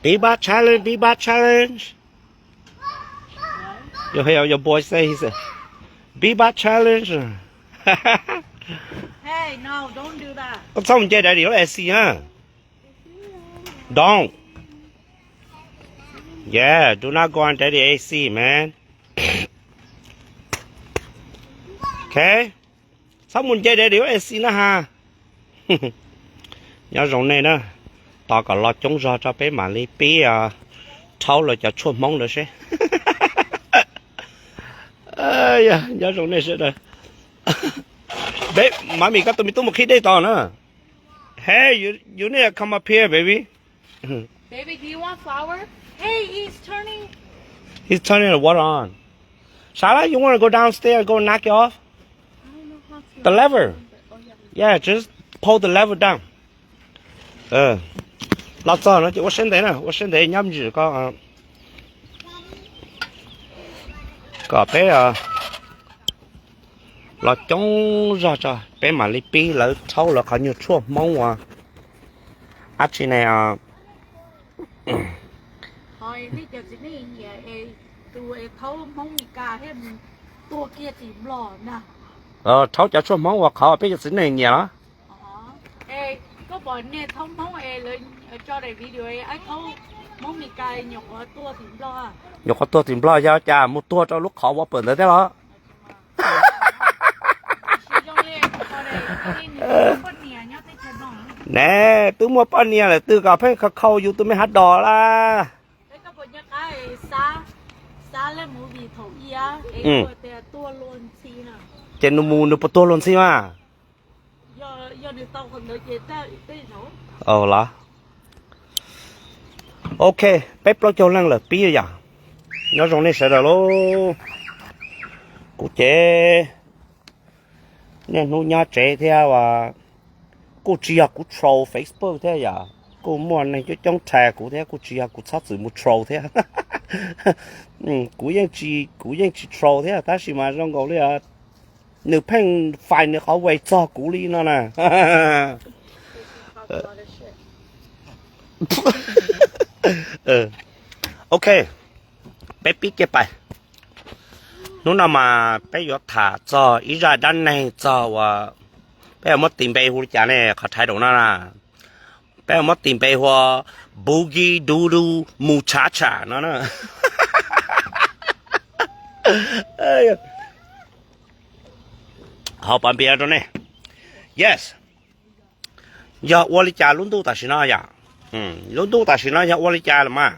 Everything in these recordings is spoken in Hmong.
Big Bad Challenge, Big Bad Challenge. Your, your boy say he said, Big Bad Challenge. Koj txhob mus nce daddy lub A C na. Don't. Yeah, do not go on daddy A C, man. Okay. Txhob mus nce daddy lub A C na ha. Nyob zoo nej na, tos kom los coob zog tso peb mam li pib rhaub lawv cov tshuaj Hmoob ntawd seb. Nyob zoo nej sawv daws. Babe, mami, koj tus me tub mus qhib dej tos na. Hey, you, you need to come up here, baby. Baby, do you want flour? Hey, he's turning. He's turning the water on. Shala, you want to go downstairs and go knock it off? I don't know how to. The lever. Oh, yeah. Yeah, just pull the lever down. Los txog no ces ua siab ntev na, ua siab ntev nyob ntsis ko, kom peb los coob zog tso peb mam li pib lawv rhaub lawv qhov nyuag tshuaj Hmoob uas dab tsi ne. Rhaub cov tshuaj Hmoob uas qhov peb cov txiv neej nyiam los? Nyuam qhuav tuag tim Nplog yog cas mus tuag rau lub qhov ua pawm ntawd thiab los? Ne, twb muaj poj niam lawm twg kom pheej khau khau yus tus me hav dos laj. Ces nws mus nws puas tuag luag ntxhi mas? Los, ok, peb plaub caug leej lawm pib yom. Nyob zoo nej sawv daws lauj. Kuv ces niaj hnub nyob tsev thiab as, kuj tsis yog kuv troll Facebook thiab yom, kuj muaj neeg coob coob tag kuv thiab, kuj tsis yog kuv txhob txwm mus troll thiab. Kuv yeej tsis, kuv yeej tsis troll thiab tab sis mas zoo nkaus li nws pheej fais nws qhov way txog kuv li no na. Ok, peb pib kiag pais. Hnub no mas peb yuav tham txog ib zaj dab neeg txog uas peb yuav muab tis npe hu li cas ne, qhov title no na. Peb yuav muab tis npe hu ua Boogie Doodoo Muchacha no na. Hau pas npias rau nej. Yes. Yog ua li cas lub ntuj tam sim no yom? Lub ntuj tam sim no yog ua li cas los mas?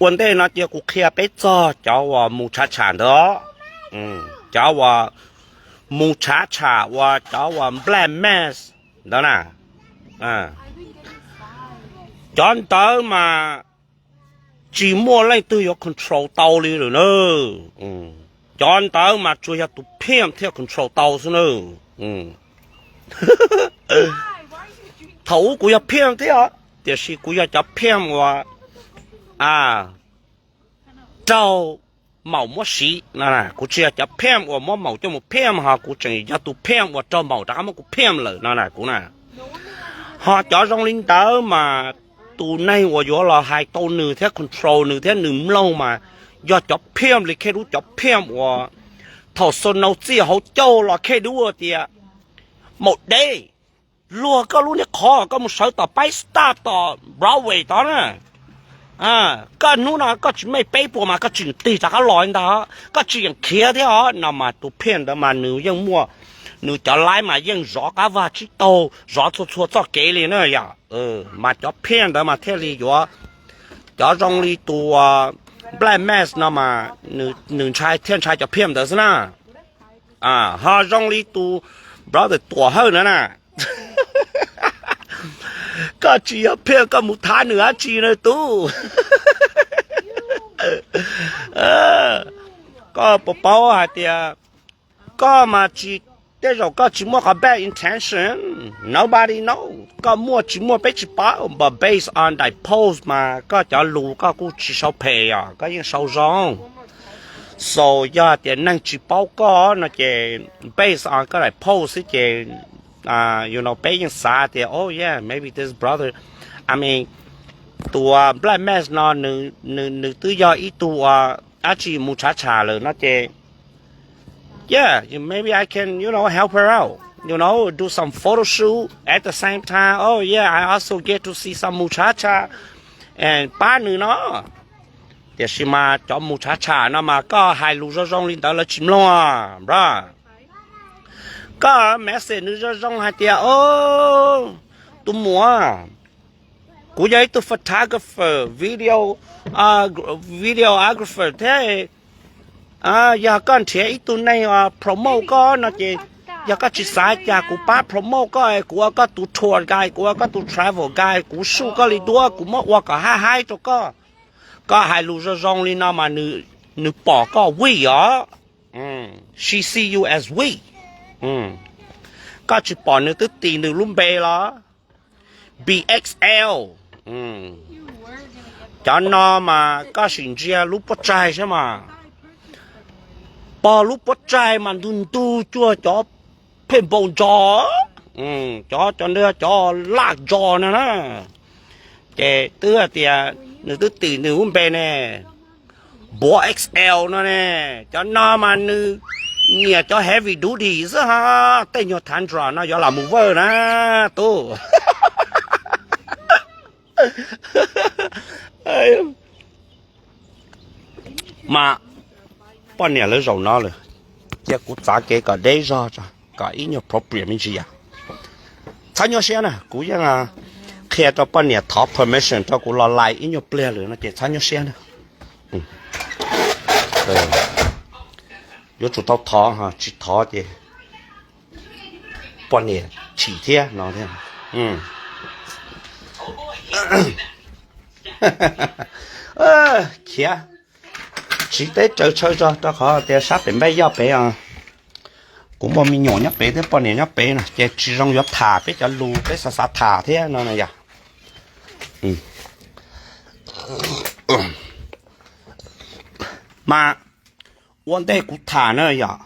Ua ntej no cia kuv qhia peb txog cov uas mus tshav tsham ntawd. Cov uas mus tshav tsham uas cov uas black mask ntawd na, cov ntawd mas tsis muaj leej twg yuav control tau li lawm na. Cov ntawd mas tsuas yog tus pheej thiaj control tau xwb na. Thaum ub kuv yog pheej thiab, tiam sis kuv yog cov pheej uas raug maum muab siv no. Kuv tsis yog cov pheej uas muab maum coj mus pheej, ho kuv tseem yog tus pheej uas raug maum rov qab muab kuv pheej lawm no na kuv na. Ho cov zoo li ntawd mas tus neeg uas yuav los hais tau nws thiab control nws thiab nws mloog mas yog cov pheej li Khej Dub, cov pheej uas thaum Snow txij hauv caug los Khej Dub tias, maum dev, luag koj lub niag qhov koj mus sawv tom peb stop tom Broadway tod na, koj hnub no koj tsis mej peb puas mas koj tseem tig rov qab los li ntag, koj tsis yeem khiav thiab os no mas tus pheej ntawd mas nws yeej muaj nws cov life mas yeej zov qab vag tsib taug, zov txhua txhua txoj kev li na yom. Mas cov pheej ntawd mas thiaj li yuav, cov zoo li tus black mask no mas nws ntshai thiaj ntshai cov pheej ntawd xwb na. Ho zoo li tus brother Tuam Hawj na na, koj tsis yog pheej koj mus thav nws dab tsi na tub? Koj puas paub hais tias koj mas tsis, tej zaum koj tsis muaj qhov bad intention, nobody know, koj muaj tsis muaj peb tsis paub, but based on thy post mas koj cov lus koj kuj tsis sau phem os, koj yeej sau zoo. So yog tias neeg tsis paub koj no ces based on koj thy post xwb ces you know peb yeej xav tias, oh yeah, maybe this brother, I mean, tus Black Mask no nws, nws twb yog ib tug uas dab tsi mus tshav tsham lawm no ces, yeah, maybe I can, you know, help her out, you know, do some photo shoot at the same time. Oh yeah, I also get to see some mus tshav tsham and pab nws no. Tiam sis mas cov mus tshav tsham no mas koj hais lus zoo zoo li ntawd lawv tsis mloog, bro. Koj message nws zoo zoo hais tias, o, tus muam, kuv yog ib tug photographer, video, videographer thiab, yog koj nrhiav ib tug neeg promote koj no ces, yog koj tsis xav cas kuv pab promote koj, kuv ua koj tus tour guide, kuv ua koj tus travel guide, kuv shuj koj li duab, kuv muab ua kom haib haib rau koj. Koj hais lus zoo zoo li no mas nws pom koj weak os. She see you as weak. Koj tsis pom nws twb tis nws lub npe los? B X L. Cov no mas koj sim ntsia lub pob tsaig saib mas. Pog lub pob tsaig mas ntug ntug cuag cov pheej npau ntsos, cov, cov, cov laj ntsos no na. Ces twb hais tias nws twb tis nws lub npe ne, Npuav X L no ne. Cov no mas nws nyiam cov heavy duty xwb ha. Tej nyuag thav nrog no yuav los mus vawj na, tub. Mas poj niam lawv zaum no lawm, cia kuv txav kev kom deb zog tso, kom ib nyuag appropriate me ntsis yam. Txhob nyuaj siab na, kuv yeej qhia rau poj niam thov permission rau kuv los live ib nyuag pliag lawm no ces txhob nyuaj siab na. Yuav tsum tau thov, tsis thov ces poj niam chim thiab no thiab. Khiav, tsiv teb raws chaw zog rau qhov tias sab pem npaj yoj pem os. Kuv muaj me nyuam nyob pem thiab poj niam nyob pem no ces tsis zoo yuav tham peb cov lus peb xav xav tham thiab no yom. Mas ua ntej kuv tham na yom,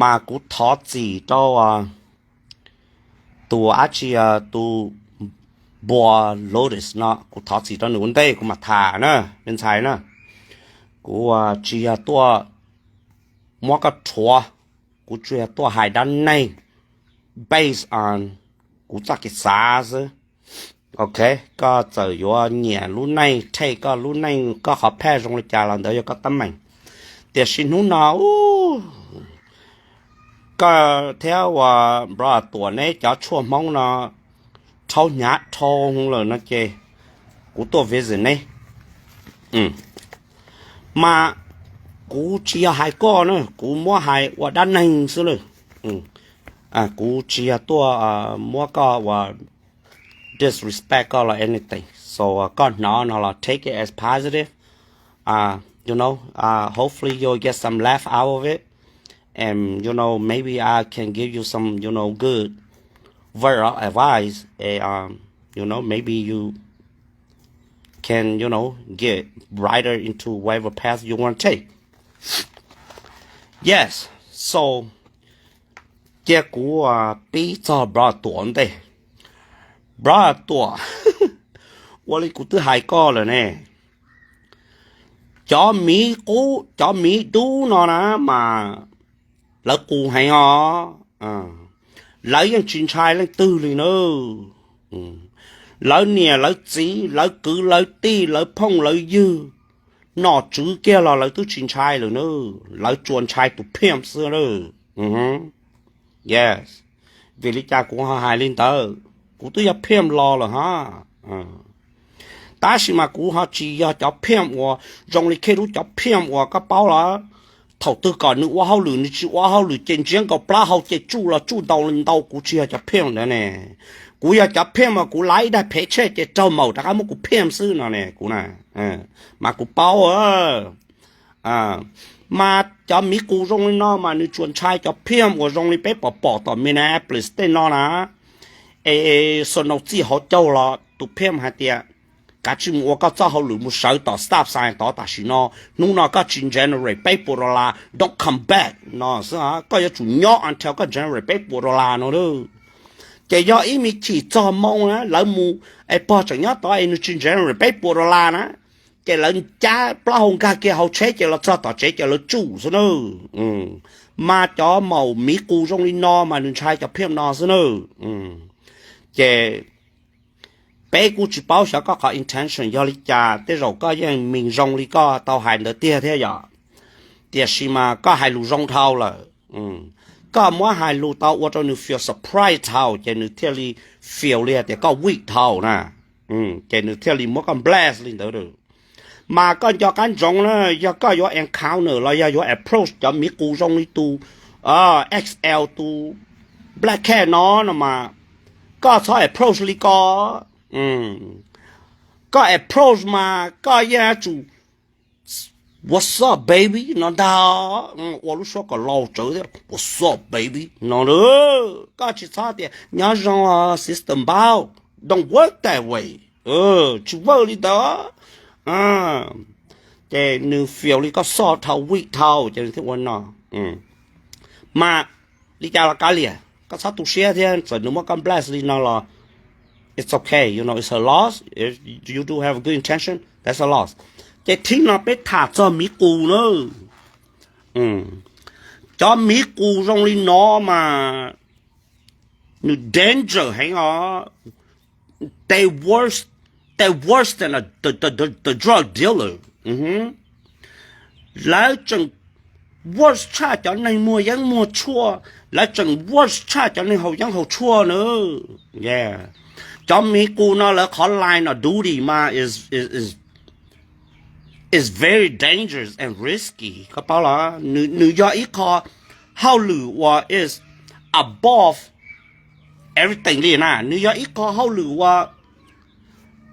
mas kuv thov txim rau tus dab tsi, tus Npuav Lotus no, kuv thov txim rau nws ua ntej kuv mam tham na me ntxhais na. Kuv tsis yog tuaj muab koj rhuav, kuv tsuas yog tuaj hais dab neeg based on kuv txoj kev xav xwb. Ok, koj txawm yuav nyiam lub neej, rhej koj lub neej, koj qhov phaj zoo li cas los ntawd yog koj teeb meem. Tiam sis hnub no, koj thiab uas Brother Tuam neb cov tshuaj Hmoob no rhaub hnyav dhau lawm no ces kuv tuaj visit neb. Mas kuv tsis yog hais koj na, kuv muab hais ua dab neeg xwb lawm. Kuv tsis yog tuaj muab koj ua disrespect koj los anything. So koj hnov no los take it as positive. You know, hopefully you'll get some laugh out of it. And, you know, maybe I can give you some, you know, good word of advice. And, um, you know, maybe you can, you know, get brighter into whatever path you want to take. Yes, so, cia kuv pib txog Brother Tuam ntej. Brother Tuam, ua li kuv twb hais koj lawm ne, cov miv qub, cov miv dub no na mas lawv qus heev os. Lawv yeej tsis ntshai leej twg li na. Lawv niam lawv txiv, lawv kwv lawv tij, lawv phooj lawv ywg, nom tswv kiag los lawv twb tsis ntshai lawm na. Lawv tsuas ntshai tus phim xwb. Yes, vim li cas kuv ho hais li ntawd? Kuv twb yog phim los lawm ha. Tab sis mas kuv ho tsis yog cov phim uas zoo li Khej Dub cov phim uas koj paub los, thaum twg kom nws ua hauj lwm nws tsis ua hauj lwm ces ntsiab nkaus plaub hau ces tsuj los tsuj ntau li ntau. Kuv tsis yog cov phim ntawd ne. Kuv yog cov phim mas kuv laib ib daig phev tshej ces raug maum rov qab muab kuv phim xwb no ne kuv na. Mas kuv paub. Mas cov miv qus zoo li no mas nws tsuas ntshai cov phim uas zoo li peb pom pom tom Minneapolis tej no na. Es so nau txij hauv caug los tus phim hais tias, kav tsij mus ua koj txoj hauj lwm mus sawv tom stop sign tod tam sim no. Hnub no koj tsis generate peb puas dollar, don't come back no xwb. Koj yuav tsum nyob until koj generate peb puas dollar no. Ces yog ib me chim txog moo na lawv mus, es pog tseem nyob tod es nws tsis ntsev peb puas dollar na, ces lawv cab plaub hau nkag kiag hauv tsheb ces los txog tom tsev ces lawv tsuj xwb na. Mas cov maum miv qus zoo li no mas nws ntshai cov phim no xwb na. Ces peb kuj tsis paub xyov koj qhov intention yog li cas, tej zaum koj yeej mean zoo li koj tau hais ntawd tiag thiab yom. Tiam sis mas koj hais lus zoo dhau lawm. Koj muab hais lus tau ua rau nws feel surprise dhau ces nws thiaj li feel li hais tias koj weak dhau na. Ces nws thiaj li muab koj bless li ntawd. Mas koj nco qab ntsoov na, yog koj yuav encounter los yog yuav approach cov miv qus zoo li tus X L tus black cat no no mas, koj txhob approach li ko. Koj approach mas koj yeej yuav tsum what's up baby no ntag, ua lub suab kom laus tsawv thiab what's up baby no. Koj tsis txhob tias nyob zoo sister npauj, don't work that way, tsis work li ntawd. Ces nws feel li koj soft dhau weak dhau ces nws thiaj ua no. Mas li cas los kav liam, koj txhob tu siab thiab, txawm nws muab koj bless li no los it's okay, you know, it's her loss. If you do have a good intention, that's a loss. Ces thib no peb tham txog miv qus na. Cov miv qus zoo li no mas nws danger heev os. They worse, they worse than the, the, the, the drug dealer. Lawv tseem worse tshaj cov neeg muag yeeb muag tshuaj, lawv tseem worse tshaj cov neeg haus yeeb haus tshuaj na. Cov miv qus no lawv qhov line of duty mas is, is, is is very dangerous and risky, koj paub los? Nws yog ib qho hauj lwm uas is above everything li na. Nws yog ib qho hauj lwm uas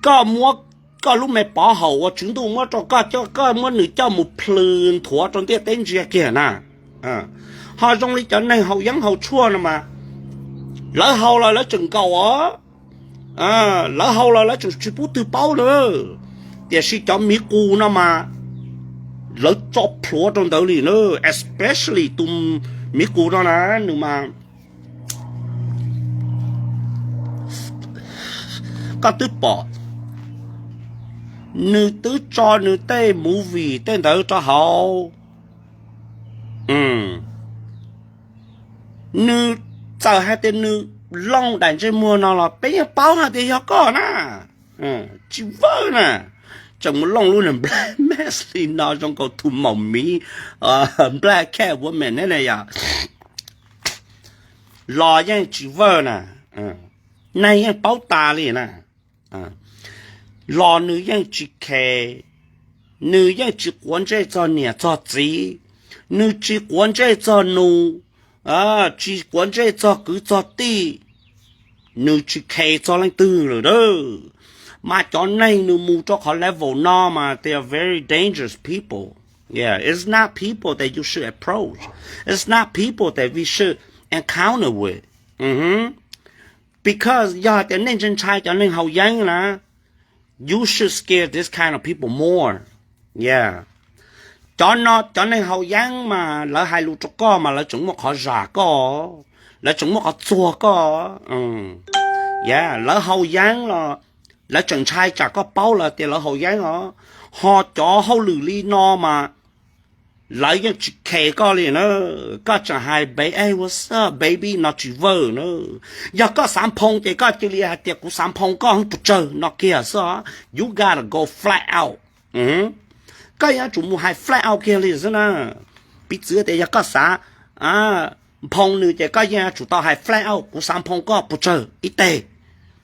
koj muab koj lub me pov haum uas tswv ntuj muab rau koj, koj muab nws coj mus plhws nthuav rau ntiaj teb ntsia kiag na. Ho zoo li cov neeg haus yeeb haus tshuaj no mas, lawv haus los lawv tseem nkaum os. Lawv haus los lawv tseem tsis pub twg paub na. Tiam sis cov miv qus no mas lawv tso plhuav rau ntawd li na, especially tus miv qus no na, nws mas koj twb pom, nws twb tso nws tej movie tej ntawd rau hauv. Nws txawm hais tias nws looj daim ntsej muag no los peb yeej paub hais tias yog koj na. Tsis vawj na, tseem mus looj lub niag black mask li no zoo nkaus tus maum miv, black cat woman ne yom. Los yeej tsis vawj na, neeg yeej paub tas li na. Los nws yeej tsis khes, nws yeej tsis quav ntsej txog niam txog txiv, nws tsis quav ntsej txog nus, tsis quav ntsej txog kwv txog tij, nws tsis khes txog leej twg lawm a. Mas cov neeg nws mus rau qhov level no mas they are very dangerous people. Yeah, it's not people that you should approach. It's not people that we should encounter with. Because yog hais tias nej ntshai ntshai cov neeg haus yeeb na, you should scare this kind of people more. Yeah. Cov no cov neeg haus yeeb mas lawv hais lus rau koj mas lawv tseem muaj qhov zam koj, lawv tseem muaj qhov txuag koj. Yeah, lawv haus yeeb los lawv tseem ntshai tsam koj paub lawm tias lawv haus yeeb os. Ho cov hauj lwm li no mas lawv yeej tsis khes koj li na. Koj tseem hais ba, hey, what's up baby no tsis vawj na. Yog koj xav nphoo ces koj cia li hais tias kuv xav nphoo koj pes tsawg no kiag xwb. You gotta go flat out. Koj yuav tsum mus hais flat out kiag li xwb na. Piv txwv tias yog koj xav nphoo nws ces koj yeej yuav tsum tau hais flat out, kuv xav nphoo koj pes tsawg ib teg,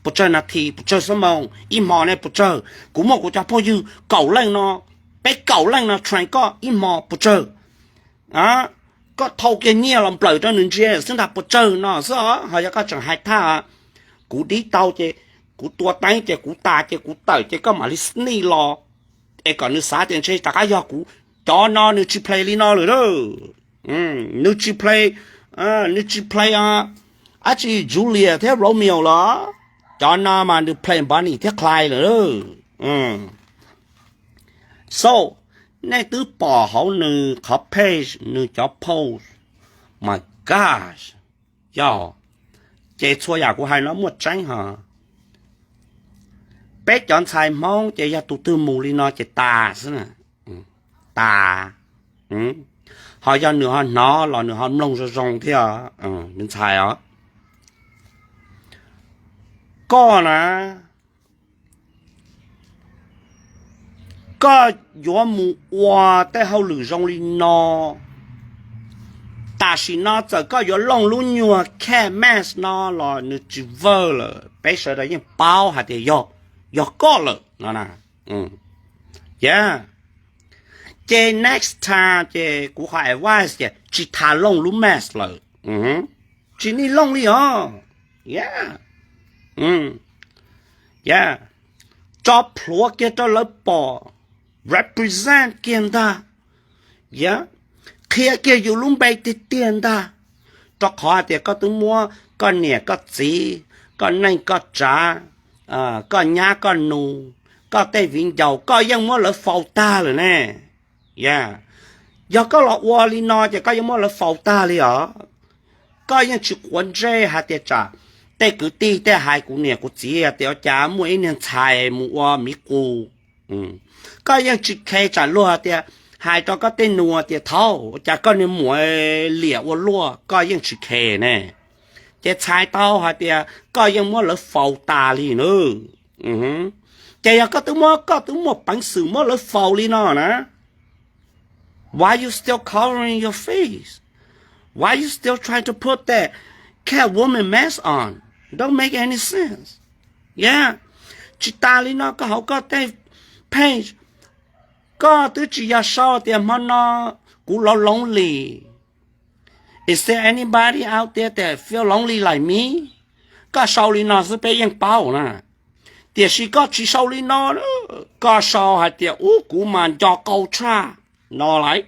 pes tsawg nas this, pes tsawg xuab moos, ib hmo ne pes tsawg. Kuv muaj kuv cov phooj ywg kaum leej no, peb kaum leej no train koj ib hmo pes tsawg. Koj thau kiag nyiaj los nplawm rau nws ntsia xwb ntag pes tsawg no xwb. Ho yog koj tseem hais thaj, kuv dib tau ces kuv tua teeb ces kuv tas ces kuv tawm ces koj mam li sneak los, es kom nws xav tias ntshe rov qab yog kuv. Cov no nws tsis play li no lawm a. Nws tsis play, nws tsis play dab tsi Juliet thiab Romeo los. Cov no mas nws play Bonnie thiab Clyde lawm. So, nej twb pom hauv nws qhov page, nws cov post, my gosh, yog Ces txhua yam kuv hais no muaj tseeb hos. Peb cov ntxhais Hmoob ces yog tus twg mus li no ces tas xwb, tas. Ho yog nws ho hnov los nws ho mloog zoo zoo thiab, nws ntxhais os. Koj na, koj yuav mus ua tej hauj lwm zoo li no, tam sim no txawm koj yuav looj lub nyuag cat mask no los nws tsis work lawm, peb sawv daws yeej paub hais tias yog, yog koj lawm no. Ces next time ces kuv qhov advice ces tsis tas looj lub mask lawm, tsis nij looj li os. Tso plhuav kiag rau lawv pom, represent kiag ntag, qhia kiag yus lub npe tiag tiag ntag, rau qhov hais tias koj twb muab koj niam koj txiv, koj neej koj tsav, koj nyab koj nus, koj tej viv ncaus koj yeej muab lawv faus tag lawm ne. Yog koj los ua li no ces koj yeej muab lawv faus tag li os. Koj yeej tsis quav ntsej hais tias tsam tej kwv tij tej hais kuv niam kuv txiv tias ua cas muaj ib niag ntxhais mus ua miv qus. Koj yeej tsis khe tsam luag tias hais rau koj tej nus tias thaub ua cas koj niag muam liam ua luaj, koj yeej tsis khe ne. Ces txhais tau hais tias koj yeej muab lawv faus tas li na. Ces yog koj twb muab, koj twb muaj peev xwm muab lawv faus li no na, why you still covering your face? Why you still trying to put that cat woman mask on? Don't make any sense. Yeah, tsis tas li no, koj hauv koj tej page, koj twb tsis yog sau tias hmo no kuv lonely. Is there anybody out there that feel lonely like me? Koj sau li no xwb peb yeej paub na. Tiam sis koj tsis sau li no, koj sau hais tias ub kuv mas nco qau tshaj no lawm.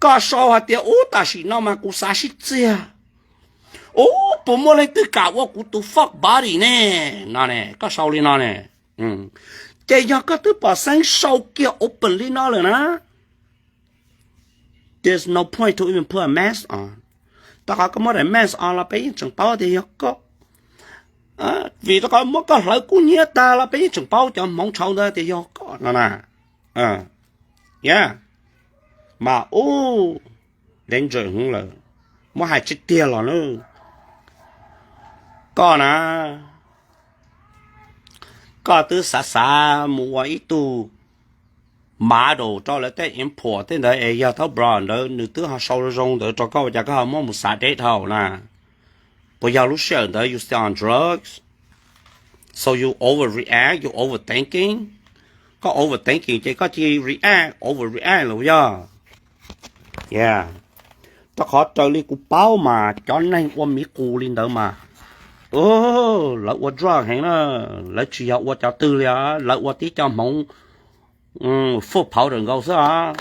Koj sau hais tias ub tam sim no mas kuv xav sib txiag. Ub puas muaj leej twg kam ua kuv tus fuck buddy ne? No ne, koj sau li no ne. Ces yog koj twb pom xeeb sau kiag open li no lawm na, there's no point to even put a mask on. Rau qhov koj muab daim mask on los peb yeej tseem paub tias yog koj. Vim rau qhov muab koj hlawv kub hnyiab tag los peb yeej tseem paub cov hmoov tshauv ntawd tias yog koj no na. Mas ub, danger heev lawm, muab hais tsis tiag los na. Koj na, koj twb xav xav mus ua ib tug model rau lawv tej import tej ntawd es yog thaub bro ntawd nws twb ho sau zoo ntawd rau koj ua cas koj ho muab mus xav date hauv na? Puas yog lub sij hawm ntawd you still on drugs? So you overreact, you overthinking. Koj overthinking ces koj cia li react, overreact los yog. Rau qhov raws li kuv paub mas cov neeg ua miv qus li ntawd mas lawv ua drug heev na, lawv tsis yog ua cov twg li os, lawv ua tib co hmoov foot powder nkaus xwb os.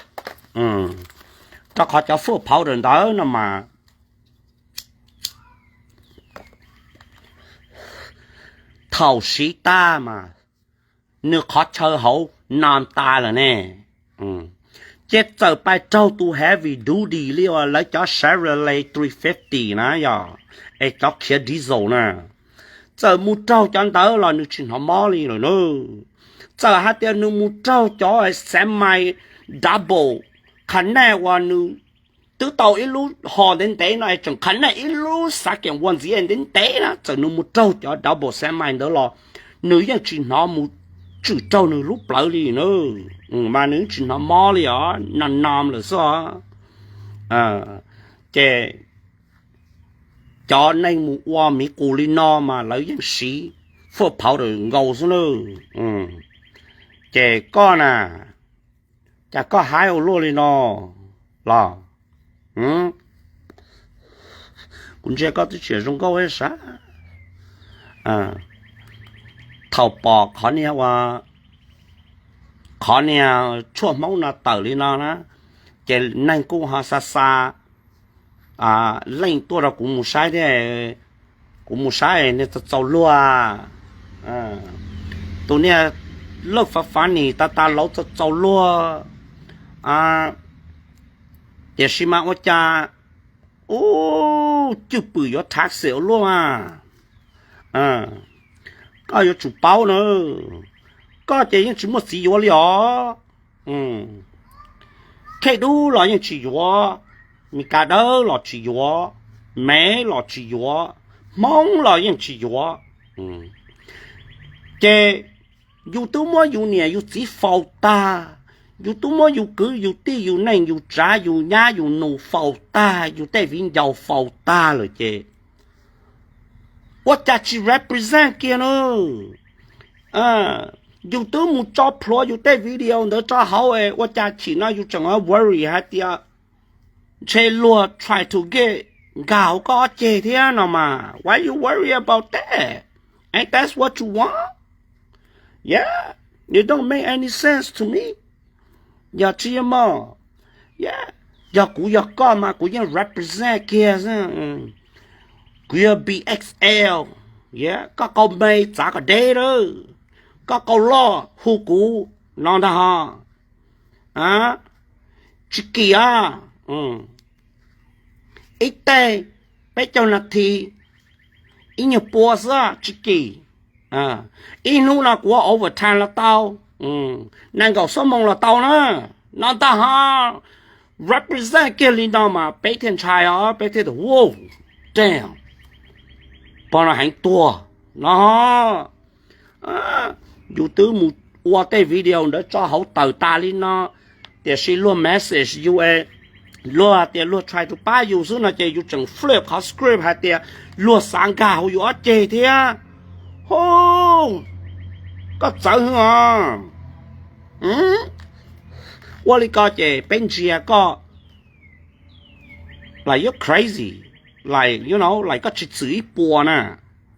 Rau qhov cov foot powder ntawd no mas thaum siv tag mas nws qhov chaw hauv no tas lawm ne. Ces txawm pais raug tus heavy duty li uas lawv cov Chevrolet three fifty na yog, es cov khiav diesel na, txawm mus raug cov ntawd los nws tsis hnov mob li lawm na. Txawm hais tias nws mus raug cov semi double, qhov nej uas nws twb tau ib lub ho ntev ntev no es tseem qhov nej ib lub xav keem ua ntxiv ntev ntev na, txawm nws mus raug cov double semi ntawd los nws yeej tsis hnov mus tswm raug nws lub plawv li na. Mas nws tsis hnov mob li os, no no lawm xwb os. Ces cov neeg mus ua miv qus li no mas lawv yeej siv foot powder nkaus xwb na. Ces koj na, cas koj haib ua luaj li no los? Kuv ntsia koj twb tsis zoo nkauj sav. Thaum pom qhov niag ua, qhov niag tshuaj Hmoob no tawm li no na, ces neeg kuj ho xa xa leej tuaj rau kuv mus saib thiab. Kuv mus saib niag txaus txaus luag, tus niag lawj fav fav nis tas tas laus txaus txaus luag. Tiam sis mas ua cas ub cwj pwm yuav thav xim ua luaj mas. Koj yuav tsum paub na, koj ces yeej tsis muaj txiv yuav li os. Khej dub los yeej tsis yuav, Mis Kas dawb los tsis yuav, Mev los tsis yuav, Hmoob los yeej tsis yuav. Ces yus twb muab yus niam yus txiv faus tag, yus twb muab yus kwv yus tij yus neej yus tsav yus nyab yus nus faus tag, yus tej viv ncaus faus tag lawm ces ua cas tsis represent kiag na? Yus twb mus tso plhuav yus tej video ntawd tso hauv es ua cas chim no yus tseem worry hais tias ntshe luag try to get nkag hauv koj ob ceg thiab no mas. Why you worry about that? Ain't that what you want? Yeah, it don't make any sense to me. Yog tsis yog mog? Yeah, yog kuv yog koj mas kuv yeej represent kiag xwb. Kuv yog B X L, yeah, koj qau me txav kom deb lawm, koj qau loj hu kuv no ntag ho. Tsis kim a, ib teg peb caug nas this, ib nyuag pua xwb tsis kim. Ib hnub no kuv ua overtime los tau, nees nkaum xuab moos los tau na, no ntag ho. Represent kiag li no mas peb thiaj ntshai os, peb thiaj tias wow, damn, pog no heev tuag no. Yus twb mus ua tej video ntawd tso hauv tawm tas li no, tiam sis luag message yus, luag tias luag try to pab yus xwb no ces yus tseem flip qhov script hais tias luag xav nkag hauv yus ob ceg thiab. Ho, koj txawv heev os. Ua li ko ces peb ntsia koj like you're crazy, like you know, like koj tsis txwm ib puas na.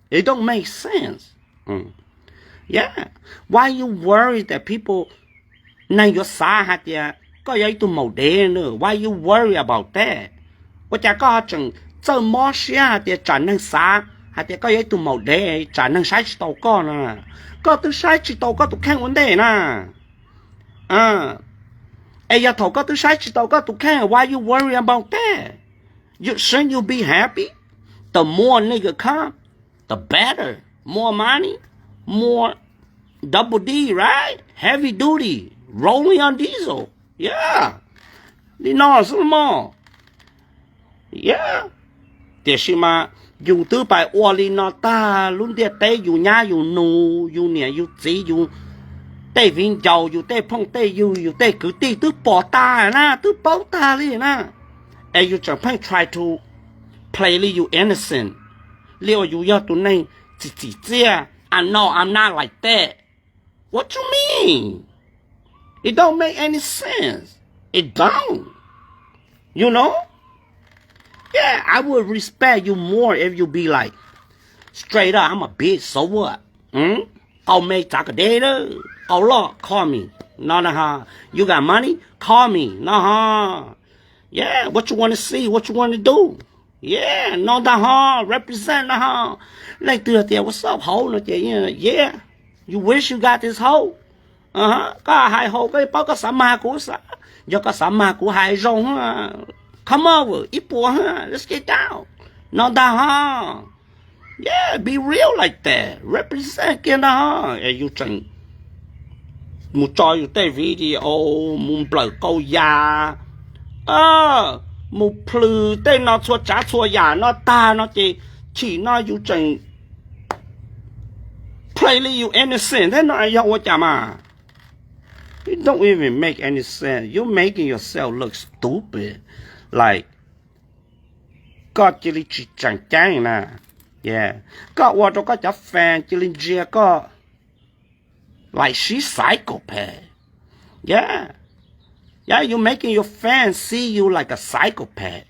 It don't make sense. Yeah, why you worry that people, neeg yuav xav hais tias koj yog ib tug maum dev na? Why you worry about that? Ua cas koj ho tseem txawj mob siab hais tias tsam neeg xav hais tias koj yog ib tug maum dev, tsam neeg saib tsis tau koj na? Koj twb saib tsis tau koj tus kheej ua ntej na. Es yog thaum koj twb saib tsis tau koj tus kheej, why you worry about that? You, shouldn't you be happy? The more nigga come, the better. More money, more double D, right? Heavy duty, rolling on diesel. Yeah. Li no xwb mog. Yeah. Tiam sis mas yus twb pais ua li no tag, lub ntiaj teb yus nyab yus nus, yus niam yus txiv, yus tej viv ncaus, yus tej phooj tej ywg, yus tej kwv tij twb pom tag na, twb paub tag li na. Es yus tseem pheej try to play li yus innocent, li uas yus yog tus neeg txim txim txiaj. I know I'm not like that. What you mean? It don't make any sense. It don't. You know? Yeah, I would respect you more if you be like, straight up, I'm a bitch, so what? Qau me txav kom deb, qau loj, call me. No na ha. You got money? Call me. No ha. Yeah, what you wanna see? What you wanna do? Yeah, no ntag ho, represent no ho. Leej twg tias ua xauj hauv no ces, yeah, you wish you got this hoe. Koj hais hauv koj paub koj xav mag kuv xav, yog koj xav mag kuv hais zoo, come over ib puas, let's get down. No ntag ho. Yeah, be real like that, represent kiag ntag ho. Es yus tseem mus tso yus tej video, mus nplawm qau yas, mus plhws tej no txhua tsav txhua yam no tag no ces chim no yus tseem play li yus innocent thiab no yog ua cas mas? It don't even make any sense. You making yourself look stupid. Like, koj cia li tsis tseem ceeb na. Koj ua rau koj cov fan cia li ntsia koj like she's psychopath. Yeah, yeah, you making your fans see you like a psychopath.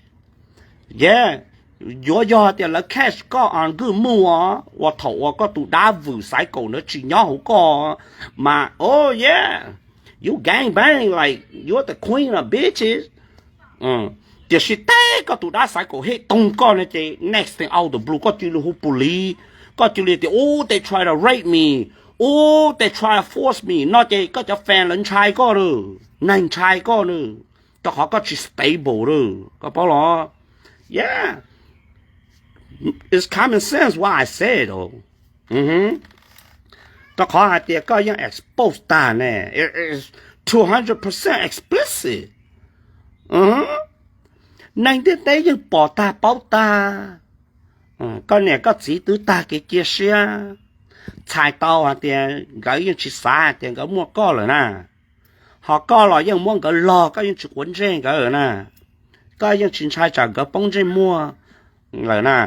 Yeah, yuav yog tias lawv catch koj on good move os, uas thaum uas koj tus dab vwm psycho ntawd tsis nyob hauv koj mas, oh yeah, you gang bang like you're the queen of bitches. Tiam sis teb koj tus dab psycho hej toog koj no ces next thing out the blue koj cia li hu police, koj cia li tias, oh, they try to rape me, oh, they try to force me no ces koj cov fan lawv ntshai koj lawm, neeg ntshai koj lawm, rau qhov koj tsis stable lawm, koj paub los? Yeah, it's common sense what I said though. Rau qhov hais tias koj yeej expose tag ne, two hundred percent explicit. Neeg ntiaj teb yeej pom tag paub tag. Koj niam koj txiv twb tag kev cia siab, txhais tau hais tias nkawd yeej tsis xav hais tias nkawd muaj koj lawm na. Ho koj los yeej muab nkawd log, koj yeej tsis quav ntsej nkawd lawm na. Koj yeej tsis ntshai tsam nkawd poob ntsej muag lawm na.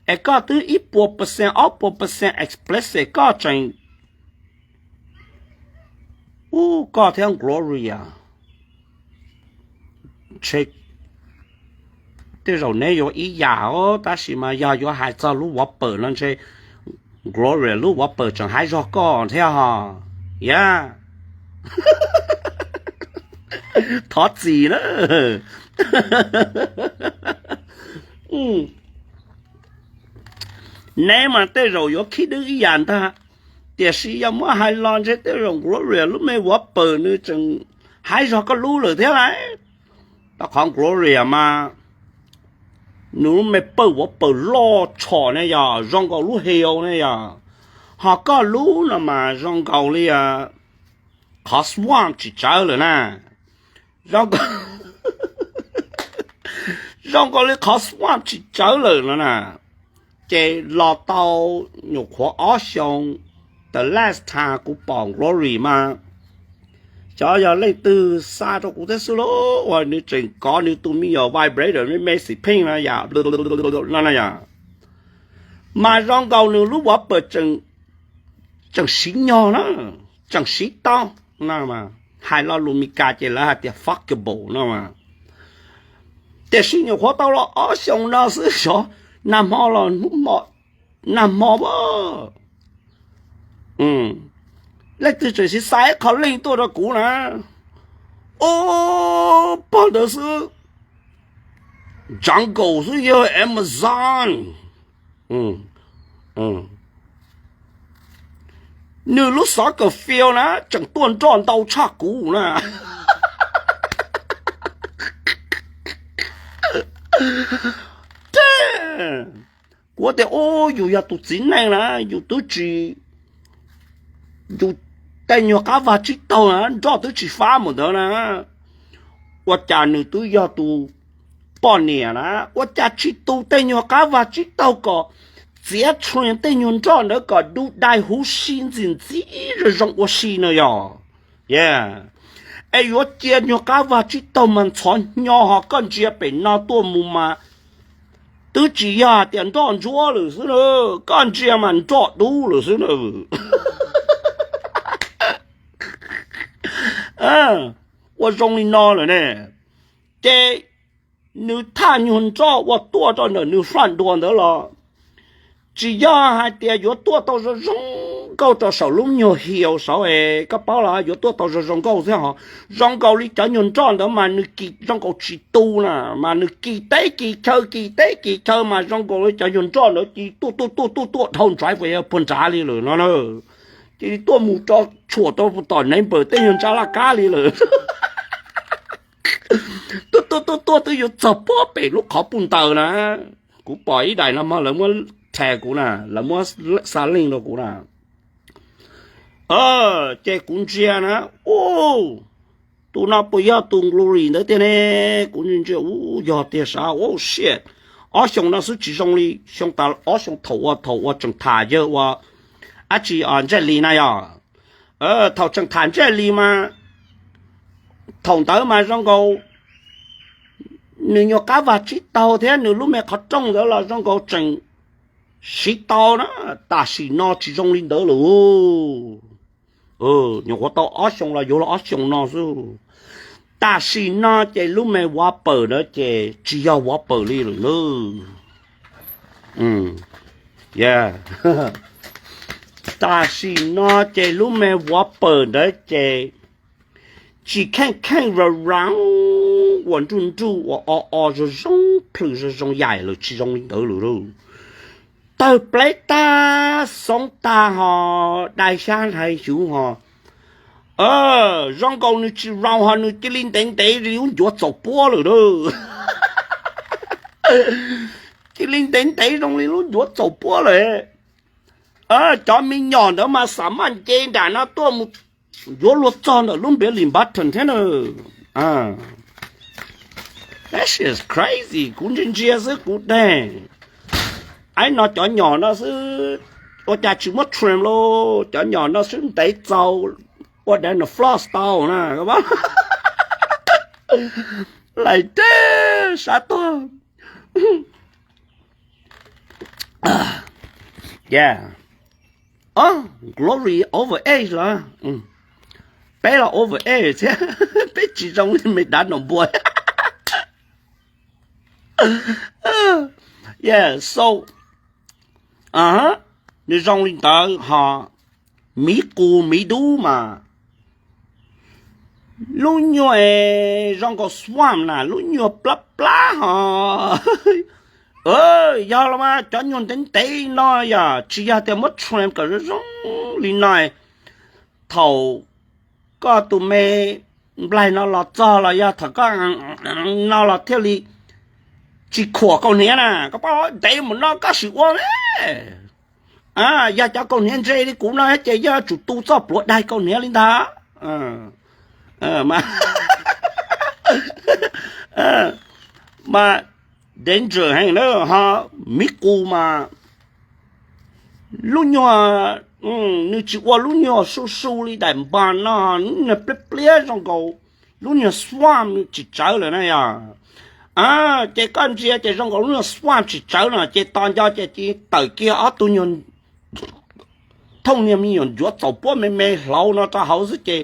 Es koj twb ib puas percent, ob puas percent explicit, koj tseem, u, koj thiab Gloria, ntshe tej zaum neb yuav ib yam os, tab sis mas yog yuav hais txog lub vov pawm no ntshe Gloria lub vov pawm tseem haib zog koj thiab ho. Yog, thov txim na. Neb mas tej zaum yuav khib dwb ib yam ntag, tiam sis yog muab hais los ntshe tej zaum Gloria lub me vov pawm nws tseem haib zog koj lub lawm thiab lauj. Rau qhov Gloria mas nws lub me pawg vov pawm loj tshom ne yog zoo nkaus lub hell ne yog, ho koj lub no mas zoo nkaus li qhov swamp tsis tsawv lawm na. Zoo nkaus, zoo nkaus li qhov swamp tsis tsawv lawm no na. Ces los tau nyuam qhuav ob xyoo, the last time kuv pom Glory mas, xyov yog leej twg xa rau kuv thiab xwb lauj, uas nws tseem kov nws tus me nyuam vibrator me me xim pheej no yom, no na yom. Mas zoo nkaus nws lub vov pawm tseem siv nyog na, tseem siv tau no, hais lo lus Meskas ces lawv hais tias fuckable no. Tiam sis nyuam qhuav tau los ob xyoos no xwb xyov, nag hmo los hnub, nag hmo a, leej twg tseem siv xa ib qho leej tuaj rau kuv na. Ub, pog ntawd xwb, jungle xwb yog Amazon. Nws lub xov kaw fiu na tseem tuaj nroj ntau tshaj kuv na. Kuv tias, ub, yus yog tus txiv neej na, yus twb tsis, yus tej nyuag qab vag tsib taug na nroj twb tsis fab mus ntawd na, ua cas nws twb yog tus poj niam na, ua cas tsis tu tej nyuag qab vag tsib taug kom txiav tshuaj tej nyuag nroj ntawd kom dub dai huv si ntxim ntxim zoo zoo ua si no yog. Es yuav cia nyuag qab vag tsib taug mas ntxhov hnyo ho koj ntsia pem no tuaj mus mas twb tsis yog hais tias nroj ntsuab lawm xwb na, koj ntsia mas nroj dub lawm xwb na. Ua zoo li no lawm ne, ces nws thaj nyuag nroj uas tuaj rau ntawm nws faj dua ntawd los tsis yog hais tias yuav tuaj tau zoo zoo nkauj rau saum lub nyuag hiaus saud es koj paub los yuav tuaj tau zoo zoo nkauj thiab ho. Zoo nkaus li cov nyuag nroj ntawd mas nws kis zoo nkaus tsis tu na, mas nws kis teb kis chaw kis teb kis chaw mas zoo nkaus li cov nyuag nroj ntawd cia li tuaj tuaj tuaj tuaj tuaj dhau ntsaiv puag nrad li lawm no na. Cia li tuaj mus rau tshuam rau tom neighbor tej nyuag ntsab laj kab li lawm. Tuaj tuaj tuaj tuaj twb yuav txog puag pem lub qhov puj ntaws na. Kuv pom ib daim no mas lawv muab tag kuv na, lawv muab xa link rau kuv na. Ces kuv ntsia na, ub, tus no puas yog tus Glory ntawd tiag ne? Kuv ntsia ub yog tiag sav, ub shit. Ob xyoos no xwb tsis zoo li xyoo tas ob xyoo thaum ua thaum ua tseem tham yawg ua dab tsi, Ntsej Lis na yog. Thaum tseem tham Ntsej Lis mas, thaum ntawd mas zoo nkaus nws nyuag qab vag tsib taug thiab nws lub me qhov rooj ntawd los zoo nkaus tseem siv tau na. Tam sim no tsis zoo li ntawd lawm. Nyuam qhuav tau ob xyoos los yuav los ob xyoos no xwb. Tam sim no ces lub me vov pawm ntawd ces tsis yog vov pawm li lawm na. Tam sim no ces lub me vov pawm ntawd ces tsis kheej kheej ra ra, uas nruj nruj uas o o zoo zoo plhws zoo zoo yaim lawm, tsis zoo li ntawd lawm lauj. Tawg pleb tag xoob tag ho, dai xyab hlais xyuv ho, zoo nkaus nws tsis ra ho nws cia li ntev ntev li lub ncuav txaus puab lawm na. Cia li ntev ntev zoo li lub ncuav txaus puab lawm. Cov me nyuam ntawd mas xam maj nce nram no tuaj mus yuav luag txog ntawm lub npiav lis npav theem thiab na. That shit is crazy, kuv ntsia ntsia xwb kuv teg. Aib no cov nyom no xwb, ua cas tsis muab trim lauj, cov nyom no xwb ntev txaus ua Diana Ross tau na. Laim teb sab tuag. Yeah. Glory over age los? Peb los over age thiab, peb tsis zoo li me dav nom npua. Yeah, so nws zoo li ntawd ho. Miv qus miv dub mas lub nyuag zoo nkaus swamp na, lub nyuag plab plab ho. Yog los mas cov nyuag ntev ntev no yog tsis yog tias muab trim kom zoo zoo li no, thaum koj tus me nplaig no los txog los yog thaum koj no los thiaj li tsis khuam kaus hniav na. Koj paub ntev mus no koj sim ua. Yog cov kaus hniav ntse li kuv no ces yog tsum tu txoj pluav daig kaus hniav li ntag. Mas danger heev na ho. Miv qus mas lub nyuag, nws tsis ua lub nyuag su su li daim npas no, lub nyuag pliab pliab zoo nkaus lub nyuag swamp, nws tsis tsawv lawm na yog. Ces koj ntsia ces zoo nkaus lub nyuag swamp tsis tsawv no ces tos nco ces tawm kiag ob tug nyuag thooj niag me nyuam ncuav txaus puab me me hlauv no rau hauv xwb ces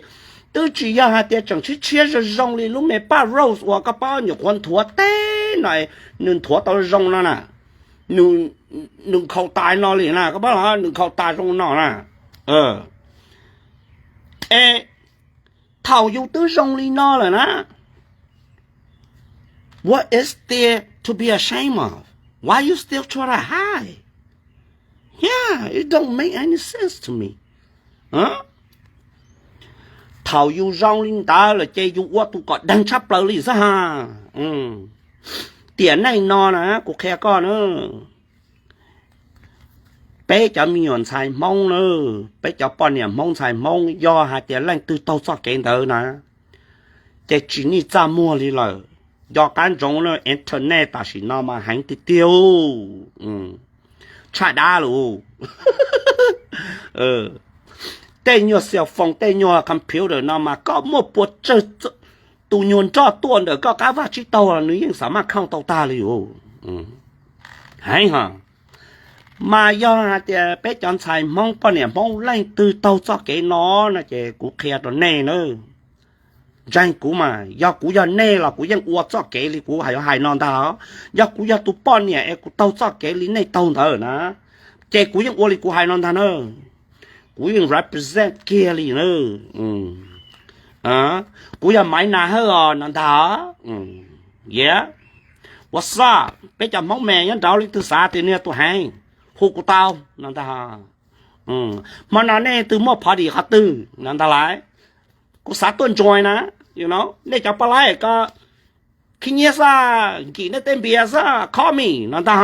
twb tsis yog hais tias tseem tshiab tshiab zoo zoo li lub me paj rose uas koj paub nyuam qhuav nthuav teb no, nws nthuav tau zoo no na, nws nkhaus tas no li na, koj paub los nws nkhaus tas zoo no na. Es thaum yus twb zoo li no lawm na, what is there to be ashamed of? Why you still try to hide? Yeah, it don't make any sense to me. Thaum yus zoo li ntawd lawm ces yus ua tus kom deeg tshaj plaws li xwb ha. Tiam neej no na kuv qhia koj na, peb cov me nyuam ntxhais Hmoob na, peb cov poj niam Hmoob ntxhais Hmoob yog hais tias leej twg taug txoj kev ntawd na, ces tsis nij txaj muag li lawm. Nco qab ntsoov na, internet tam sim no mas heev tiag tiag, tshaj dab lawm. Tej nyuag cell phone, tej nyuag computer no mas koj muaj puas tsawg tus nyuag nroj tuaj ntawm koj qab vaj tsib taug los nws yeej xam maj khooj tau tag li os. Heev ho. Mas yog hais tias peb cov ntxhais Hmoob poj niam Hmoob leej twg taug txoj kev no no ces kuv qhia rau nej na. Ntseeg kuv mas, yog kuv yog nej los kuv yeej ua txoj kev li kuv hais no ntag. Yog kuv yog tus poj niam es kuv taug txoj kev li nej taug ntawd na, ces kuv yeej ua li kuv hais no ntag na. Kuv yeej represent kiag li na. Kuv yog Maiv Nas Hawj os no ntag. Ye, what's up? Peb cov Hmoob me nyob nraud leej twg xav tias nws yog tus heev, hu kuv tau no ntag. Hmo no nej twg muaj party qhov twg no ntag lauj, kuv xav tuaj join na. Nej cov poj laib ko khib nyiab xwb, nkim nej tej npias xwb, call me no ntag.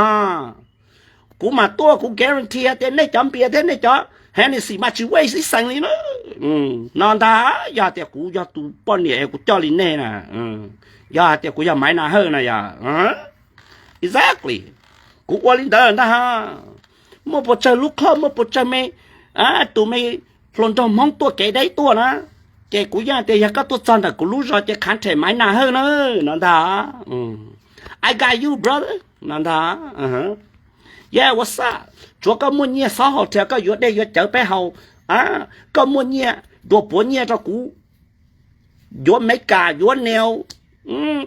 Kuv mam tuaj, kuv guarantee tias nej cov npias thiab nej cov Hennessy mas tsis waste ib xees li na. No ntag, yog tias kuv yog tus poj niam kuv coj li nej na, yog hais tias kuv yog Maiv Nas Hawj na yog. Exactly. Kuv ua li ntawd ntag. Muaj puas tsawg lub club, muaj puas tsawg me, tus me hluas nraug Hmoob tuaj kev deb tuaj na, ces kuv yeej tias yog koj tuaj txog ntawm kuv lub zos ces khav them Maiv Nas Hawj na, no ntag. I got you, brother, no ntag. Yeah, what's up? Tsuav koj muaj nyiaj xob haus thiab koj yuav dej yuav cawv peb haus, koj muaj nyiaj dua puav nyiaj rau kuv, yuav Meskas, yuav Neo,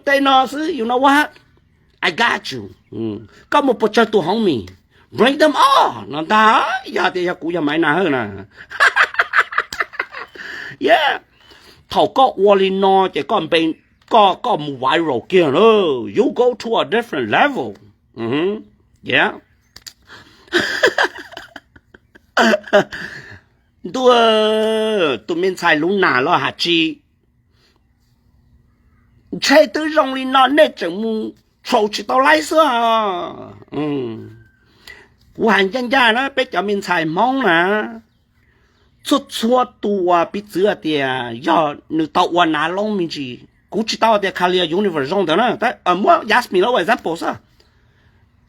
tej no xwb, you know what? I got you. Koj muaj puas tsawg tus homies, bring them all no ntag. Yog tias yog kuv yog Maiv Nas Hawj na, yeah, thaum koj ua li no ces koj npe, koj, koj mus viral kiag na. You go to a different level. Yeah. Ntuj, tus me ntxhais Lub Nas los has tsis, ntshe twb zoo li no nej tseem mus tshau tsis tau laib xwb. Kuv hais ncaj ncaj na, peb cov me ntxhais Hmoob na, txhua txhua tus uas piv txwv hais tias yog nws tau ua nav loob me ntsis, kuv tsis tau tias Kalia Universe zoo ntawd na, muab Yasmine los ua example xwb.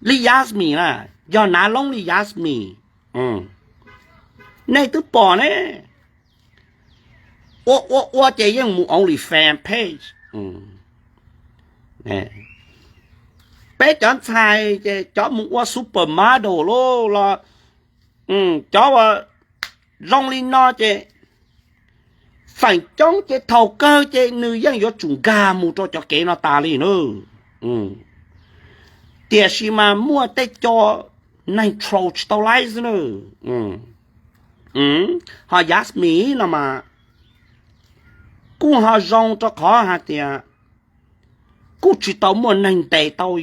Li Yasmine na, yog nav loob li Yasmine, nej twb pom ne, ua ua ua ces yeej mus OnlyFans page. Peb cov ntxhais ces cov mus ua supermodel los, cov uas zoo li no ces feem coob ces thaum kawg ces nws yeej yuav tsum nkag mus rau cov kev no tas li na. Tiam sis mas muaj tej co neeg troll tsis tau laib xwb na. Ho Yasmine no mas kuj ho zoo rau qhov hais tias kuj tsis tau muaj neeg ntes tau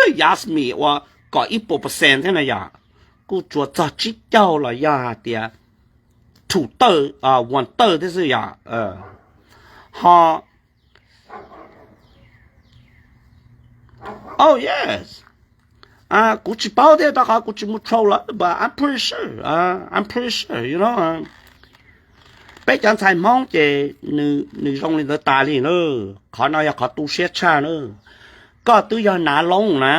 Yasmine ua kom ib puas percent thiab na yom, kuj tsuas txog tsib caug los yog hais tias two third, one third thiab xwb yom. Ho, oh yes, kuv tsis paub thiab rau qhov kuv tsis mus troll lawm, but I'm pretty sure, I'm pretty sure, you know. Peb cov ntxhais Hmoob ces nws zoo li ntawd tas li na. Qhov no yog qhov tu siab tshaj na. Koj twb yog nav loob na,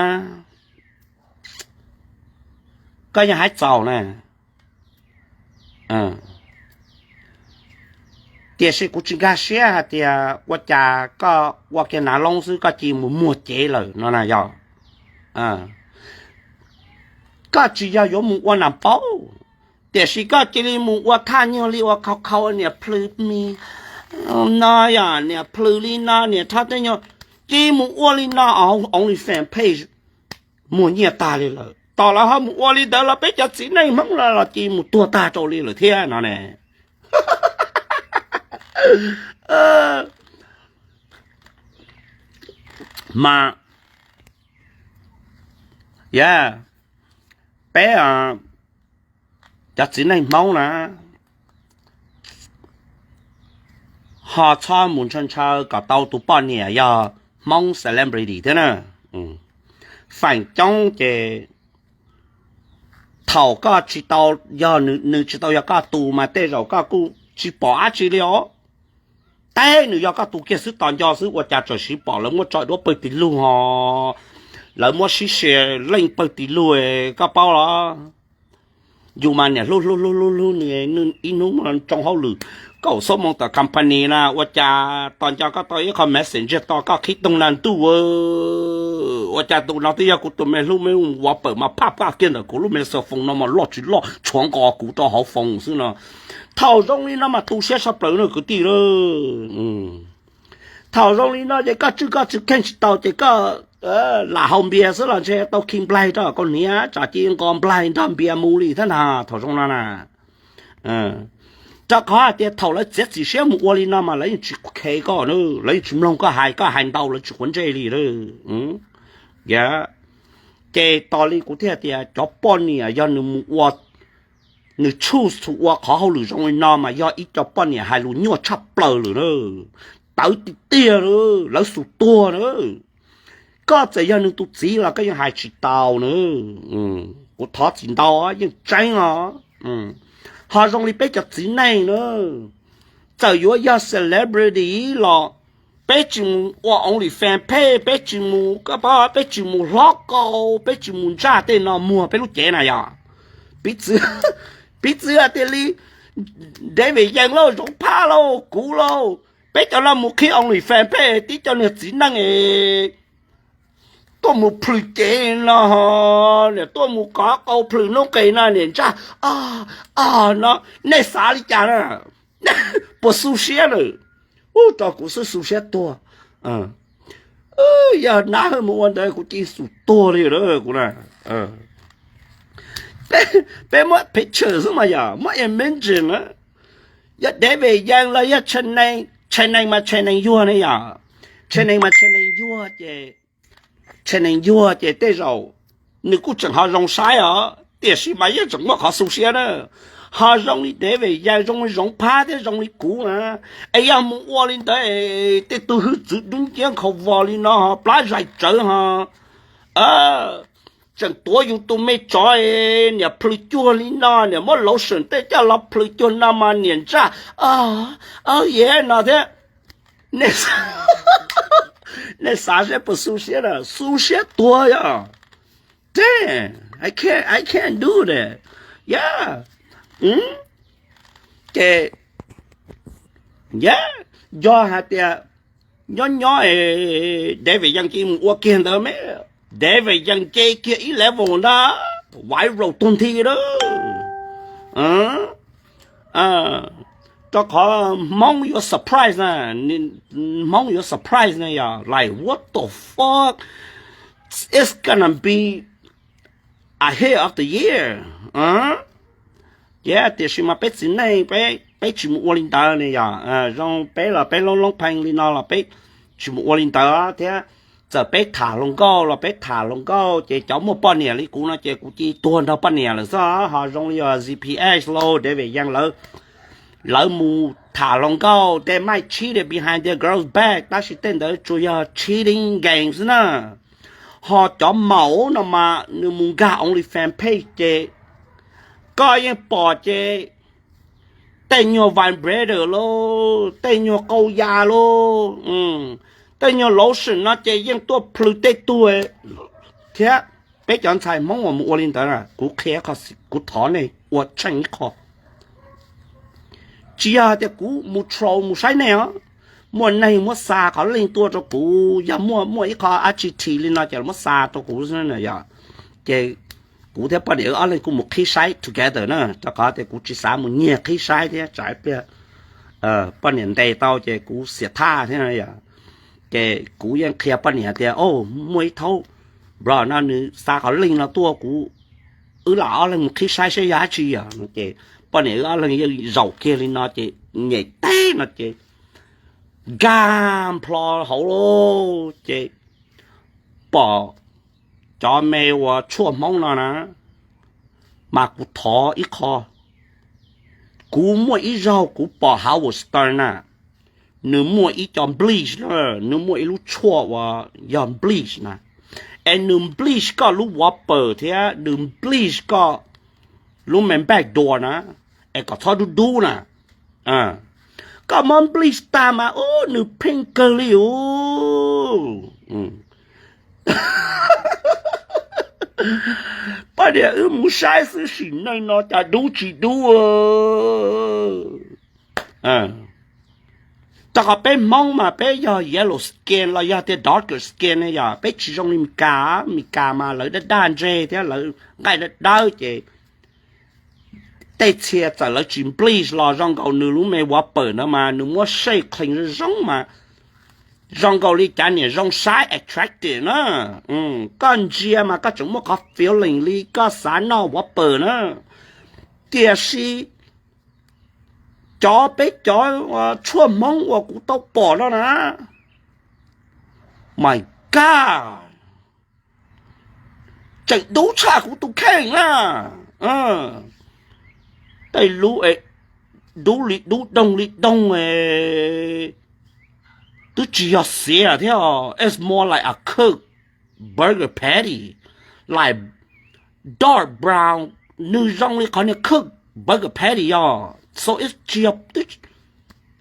koj yeej haib txaus na. Tiam sis kuv tsis nkag siab hais tias ua cas koj ua kiag nav loob xwb koj cia mus muag cev lawm no na yog. Koj tsis yog yuav mus ua nas paub, tiam sis koj cia li mus ua thaj nyuag li ua khau khau niam plhws mi no yom, niam plhws li no niam thob tej nyuag, cia li mus ua li no, OnlyFans page muag nyiaj tag li lawm. Tos lawv ho mus ua li ntawd los peb cov txiv neej Hmoob los los cia li mus tuag tag rau li lawm thiab no ne. Mas, yeah, peb cov txiv neej Hmoob na, ho txhob mus ntshaw ntshaw kom tau tus poj niam yog Hmoob celebrity thiab na. Feem coob ces thaum koj tsis tau, yog nws tsis tau yog koj tus mas tej zaum koj kuj tsis pom dab tsi li os. Teb nws yog koj tus kiag xwb, tos nco xwb ua cas txawm siv pom lawv muab tso duab pawg tis lug ho, lawv muab sib share link pawg tis lug, koj paub los? Yus mas niam hlub hlub hlub hlub hlub nws, ib hnub tsoo hauj lwm, kaum xuab moos tom company na, ua cas tos nco koj tau ib qho message ntsiag to koj qhib toog na ntuj, ua cas tus no twb yog kuv tus me hlub me vauv pawm mas phaj paj kiag ntawm kuv lub me xas foos no mas loj tsis loj tshuav nqos kuv rau hauv foos xwb no. Thaum zoo li no mas tu siab saj plaws na kwv tij. Thaum zoo li no ces koj tswj koj tsis kheej tsis tau ces koj lam haus npias xwb los ntshe tau khi nplaig rau koj niam, tsam cia nqos nplaig nrog npias mus li thiab ntag thaum zoo no na. Rau qhov hais tias thaum lawv txiav txim siab mus ua li no mas lawv yeej tsis kheev koj na, lawv yeej tsis mloog koj hais, koj hais ntau lawv tsis quav ntsej li. Ces tos li kuv thiaj tias cov poj niam yog nws mus ua, nws choose to ua qhov hauj lwm zoo li no mas yog ib co poj niam hais lus nyuaj tshaj plaws lawm na. Tawv tiag tiag na, lawv xus tuag na. Koj txawm yog nws tus txiv los koj yeej hais tsis tau na. Kuv thov txim ntau, yeej tseeb os. Ho zoo li peb cov txiv neej na, txawm yuav yog celebrity los peb tsis mus ua OnlyFans page, peb tsis mus, koj paub, peb tsis mus hlob kau, peb tsis mus ntsaj tej no muag peb lub cev na yom. Piv txwv, piv txwv tias li David Yees lauj, Zoov Phab lauj, kuv lauj, peb cov no mus qhib OnlyFans page tib co niag txiv neej es tuaj mus plhws cev no, niam tuaj mus kov qau plhws noob qes no niam ntsaj no, nej xav li cas na? Puas xu siab lawm? Ub, rau kuv xwb xu siab tuag. Yog nab mus ua ntawd kuv cia xu tuag li lawm kuv na. Peb muab picture xwb mas yom, muab image na. Yog David Yees los yog Channing, Channing mas Channing yuag ne yom. Channing mas Channing yuag ces, Channing yuag ces tej zaum nws kuj tseem ho zoo saib os, tiam sis mas yeej tseem muaj qhov xu siab na. Ho zoo li David Yees, zoo li Zoov Phab thiab zoo li kuv na, es yog mus ua li ntawd es tej tug hwj txwv dub nciab nkhaus vos li no ho plab zais tsawv ho, tseem tuav yus tus me tsov niam plhws cuag li no, niam muab lotion tej coj los plhws cuag no mas niam ntsaj, aw, yev no thiab. Nej xav seb puas xu siab na? Xu siab tuag yog. Damn, I can't, I can't do that. Yeah. Ces, yeah, yog hais tias nyob nyob es David Yees cia mus ua kiag ntawd me, David Yees nce kiag ib level ntag, viral tag nthi lawm. Rau qhov Hmoob yuav surprise na, Hmoob yuav surprise na yog like what the fuck, it's gonna be ahead of the year. Ces tiam sis mas peb txiv neej peb tsis mus ua li ntawd ne yog, zoo peb los peb loob loob phee li no los peb tsis mus ua li ntawd thiab. Txawm peb tham hluas nkauj los peb tham hluas nkauj ces cov muaj poj niam li kuv no ces kuv cia tuag nrog poj niam lawm xwb. Ho zoo li yog Z P X los David Yees lawv, lawv mus tham hluas nkauj tej maij tshib behind their girls back, tab sis tej ntawd tsuas yog cheating game xwb na. Ho cov maum no mas nws mus nkag OnlyFans page ces koj yeej pom ces tej nyuag vibrator lauj, tej nyuag qau ya lauj, tej nyuag lotion no ces yeej tuaj plhws tej tug thiab. Peb cov ntxhais Hmoob uas mus ua li ntawd na, kuv qhia, kuv thov nej ua tsheej ib qho. Tsis yog hais tias kuv mus troll mus saib nej os. Muaj neeg muab xa qhov leej tuaj rau kuv, yog muaj muaj ib qho dab tsi this li no ces muab xa rau kuv xwb na yog. Ces kuv thiab poj niam wb ob leeg kuj mus qhib saib together na, rau qhov tias kuv tsis xav mus nyiag qhib saib thiab tsam ib pliag poj niam ntes tau ces kuv xiam thaj thiab no yog. Ces kuv yeej qhia poj niam tias, o, muaj ib thaub bro no nws xa qhov leej no tuaj kuv, wb lam ob leeg mus qhib saib saib yog dab tsi yog no ces poj niam wb ob leeg yeej zaum kiag li no ces nyem teb no ces nkag nplho hauv lauj. Ces pom cov me uas tshuaj Hmoob no na, mas kuv thov ib qho. Kuv muaj ib zaug kuv pom Howard Stern na, nws muaj ib co bleach na, nws muaj ib lub tshuaj uas yog bleach na, es nws bleach koj lub whopper thiab nws bleach koj lub main back door na, es kom txhob dub dub na. Koj muab bleach tag mas ub nws pink kawg li ub. Poj niam wb mus saib xwb sim neej no cas dub tsis dub. Rau qhov peb Hmoob mas peb yog yellow skin los yog tias darker skin ne yog, peb tsis zoo li Meskas. Meskas mas lawv daj daj ntseg thiab lawv nqaij dawb dawb ces tej txhia txawm lawv tsis bleach los zoo nkaus nws lub me whopper ntawd mas nws muab shape clean zoo zoo mas zoo nkaus li cov niam zoo saib attractive na. Koj ntsia mas koj tseem muaj qhov feeling li koj xav noj whopper na. Tiam sis cov peb cov tshuaj Hmoob uas kuv tau pom no na, my God, tseem dub tshaj kuv tus kheej na. Tej lub dub li dub doog li doog, twb tsis yog xiav thiab. It's more like a cooked burger patty, like dark brown, nws zoo li qhov niag cooked burger patty yog. So it's tsis yog,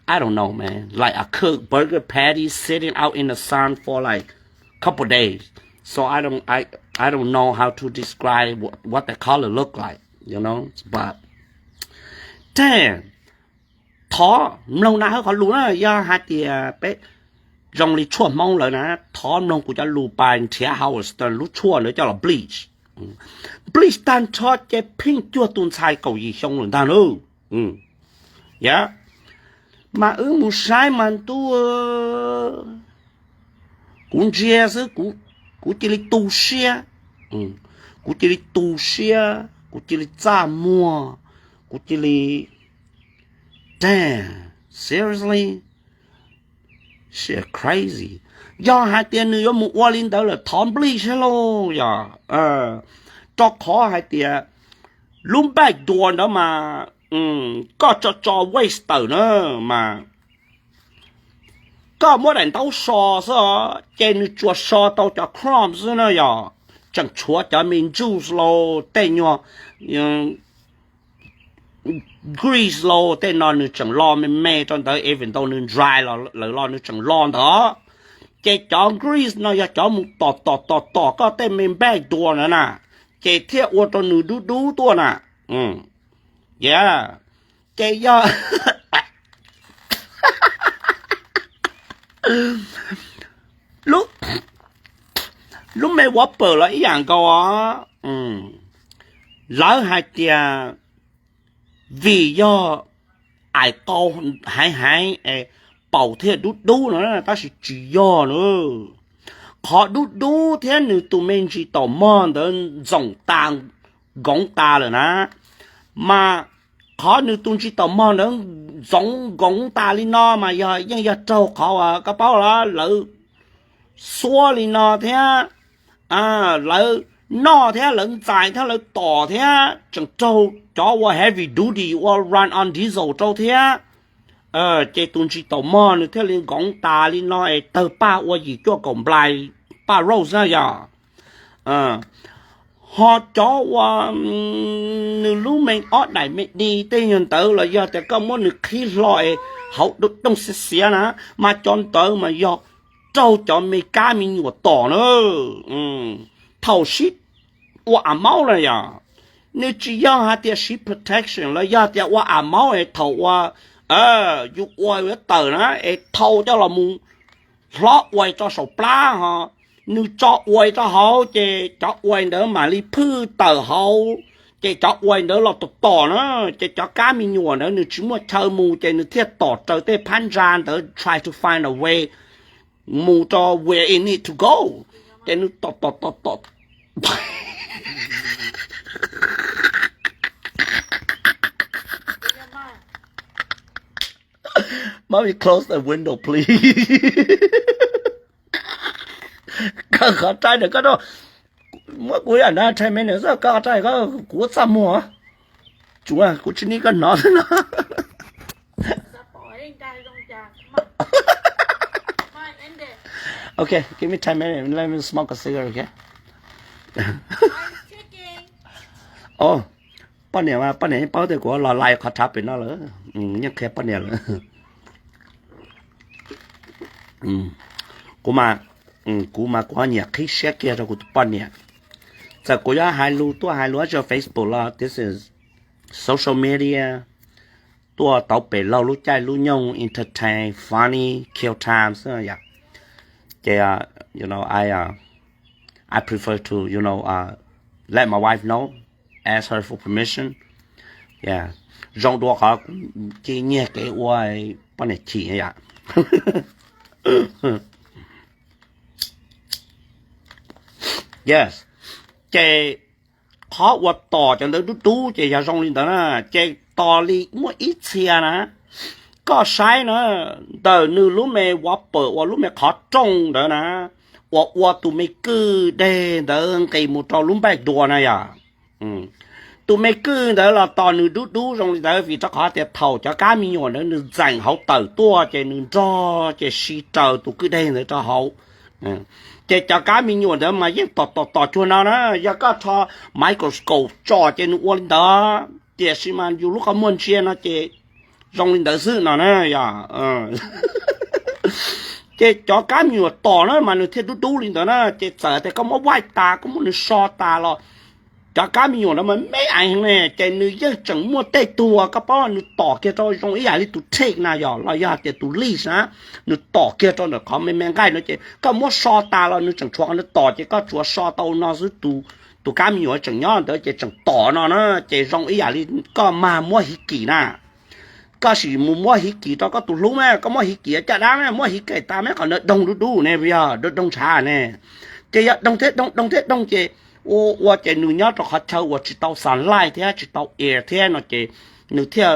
I don't know, man. Like a cooked burger patty sitting out in the sun for like couple days. So I don't, I, I don't know how to describe what, what the color look like, you know. But damn, thov mloog na hawb qhov lus na, yog hais tias peb zoo li tshuaj Hmoob lawm na, thov mloog kuv cov lus pas nrhiav Howard Stern lub tshuaj ntawd coj los bleach. Bleach tag nrho ces pink cuag tus ntxhais kaum yim xyoo lawm ntag lauj. Yog, mas wb mus saib mas ntuj, kuv ntsia xwb, kuv cia li tu siab, kuv cia li tu siab, kuv cia li txaj muag, kuv cia li, damn, seriously, shit crazy. Yog hais tias nws yuav mus ua li ntawd lawm thov nplij saib lauj yog, rau qhov hais tias lub back door ntawd mas koj tso tso waste tawm na mas koj muab daim ntaub so xwb ces nws tsuas so tau cov crumb xwb na yog, tseem tshuav cov me juice los tej nyuag grease los tej no nws tseem lo me me rau ntawd, even though nws dry lawm los nws tseem lo ntawd. Ces cov grease no yog cov mus tom tom tom tom koj tej me back door na na, ces thiaj ua rau nws dub dub tuaj na. Yeah, ces yog lub me whopper los ib yam nkaus. Lawv hais tias vim yog ais qau haiv haiv es paus thiaj dub dub no, tab sis tsis yog na. Qhov dub dub thiab nws tus me ntsis taum mog ntawd ntxoov tas nkoov tas lawm na, mas qhov nws tus ntsis taum mog ntawd ntxoov nkoov tas li no mas yog yeej yog raug qhov uas koj paub los lawv xuab li no thiab lawv noj thiab lawv ntxais thiab lawv tom thiab tseem raug cov ua heavy duty ua run on diesel rau thiab. Ces tus ntsis taum mog nws thiaj li nkoov tas li no es tawg paj ua yim cuaj kaum nplais paj rose na yog. Ho cov ua nws lub me ob daim me di tej nyuag ntawd los yog tias koj muab nws qhib hlo es hauv dooj xiav xiav na, mas cov ntawd mas yog raug cov me kab me nyuam tom na. Thaum sib ua a maub na yog, nws tsis yog hais tias siv protection los yog tias ua a maub es thaum ua yus ua yuav tawm na es thau coj los mus hlob uas rau saum plab ho, nws tso uas rau hauv ces cov uas ntawd mam li phwj tawm hauv, ces cov uas ntawd los tom tom na, ces cov kab me nyuam ntawd nws tsis muaj chaw mus ces nws thiaj tom raws tej phab ntsa ntawd try to find a way mus rau where it need to go, ces nws tom tom tom tom. Mommy, close the window, please. Kaw qhov rai ntawm koj, muab kuv ib yam na, ten minutes, kaw qhov rai, kuv txaj muag. Tsuav kuv tsis hnov koj hnov xwb no. Okay, give me ten minutes, let me smoke a cigarette, okay? Poj niam, poj niam yeej paub tias kuv los lais qhov tshav pem no lawm, yeej qhia poj niam lawm. Kuv mas, kuv mas kuv ho nyiam qhib siab kiag rau kuv tus poj niam. Txawm kuv yuav hais lus tuaj hais lus tso Facebook los, this is social media, tuaj tau pem laug lub caij lub nyoog, entertain, funny, kill time xwb yom. Ces you know, I, I prefer to, you know, let my wife know, ask her for permission. Yeah, zoo dua qhov kuv cia nyiag kev ua poj niam chim yom. Yes, ces qhov uas tom cov ntawd dub dub ces yog zoo li ntawd na. Ces tos li muaj ib txhia na, koj saib na, ntawm nws lub me Whopper uas lub me qhov rooj ntawd na, uas ua tus me kwj deg ntawd nqis mus rau lub npaj dua na yom. Tus me kwj ntawd los tos nws dub dub zoo li ntawd vim rau qhov tias thaum cov kab me nyuam ntawd nws ntxeem hauv tawm tuaj ces nws nrog ces siv raws tus kwj deg ntawd rau hauv. Ces cov kab me nyuam ntawd mas yeej tom tom tom cuag no na, yog koj rho microscope tso ces nws ua li ntawd, tiam sis mas yus lub qhov muag ntsia no ces zoo li ntawd xwb no na yom. Ces cov kab me nyuam tom na mas nws thiaj dub dub li ntawd na, ces txawm tias koj muab wipe tas, koj muab nws so tas los cov kab me nyuam no mas me aiv heev ne, ces nws yeej tseem muaj tej tug koj paub nws tom kiag rau zoo ib yam li tus tape na yom, los yog hais tias tus leash na, nws tom kiag rau ntawm qhov me me nqaij no ces koj muab so tas los nws tseem tshuav qhov nws tom, ces koj tsuas so tau no xwb, tus kab me nyuam tseem nyob ntawd ces tseem tom no na, ces zoo ib yam li koj mag muab hiv kim na. Koj sim mus muab hiv kim rau koj tus hlub mas, koj muab hiv kim caj dab mas, muab hiv kim tas mas qhov ntawd doog dub dub ne, yog doog doog ntshav ne. Ces yog doog thiab doog, doog thiab doog ces ua ua ces nws nyob rau qhov chaw uas tsis tau sunlight thiab tsis tau air thiab no ces nws thiaj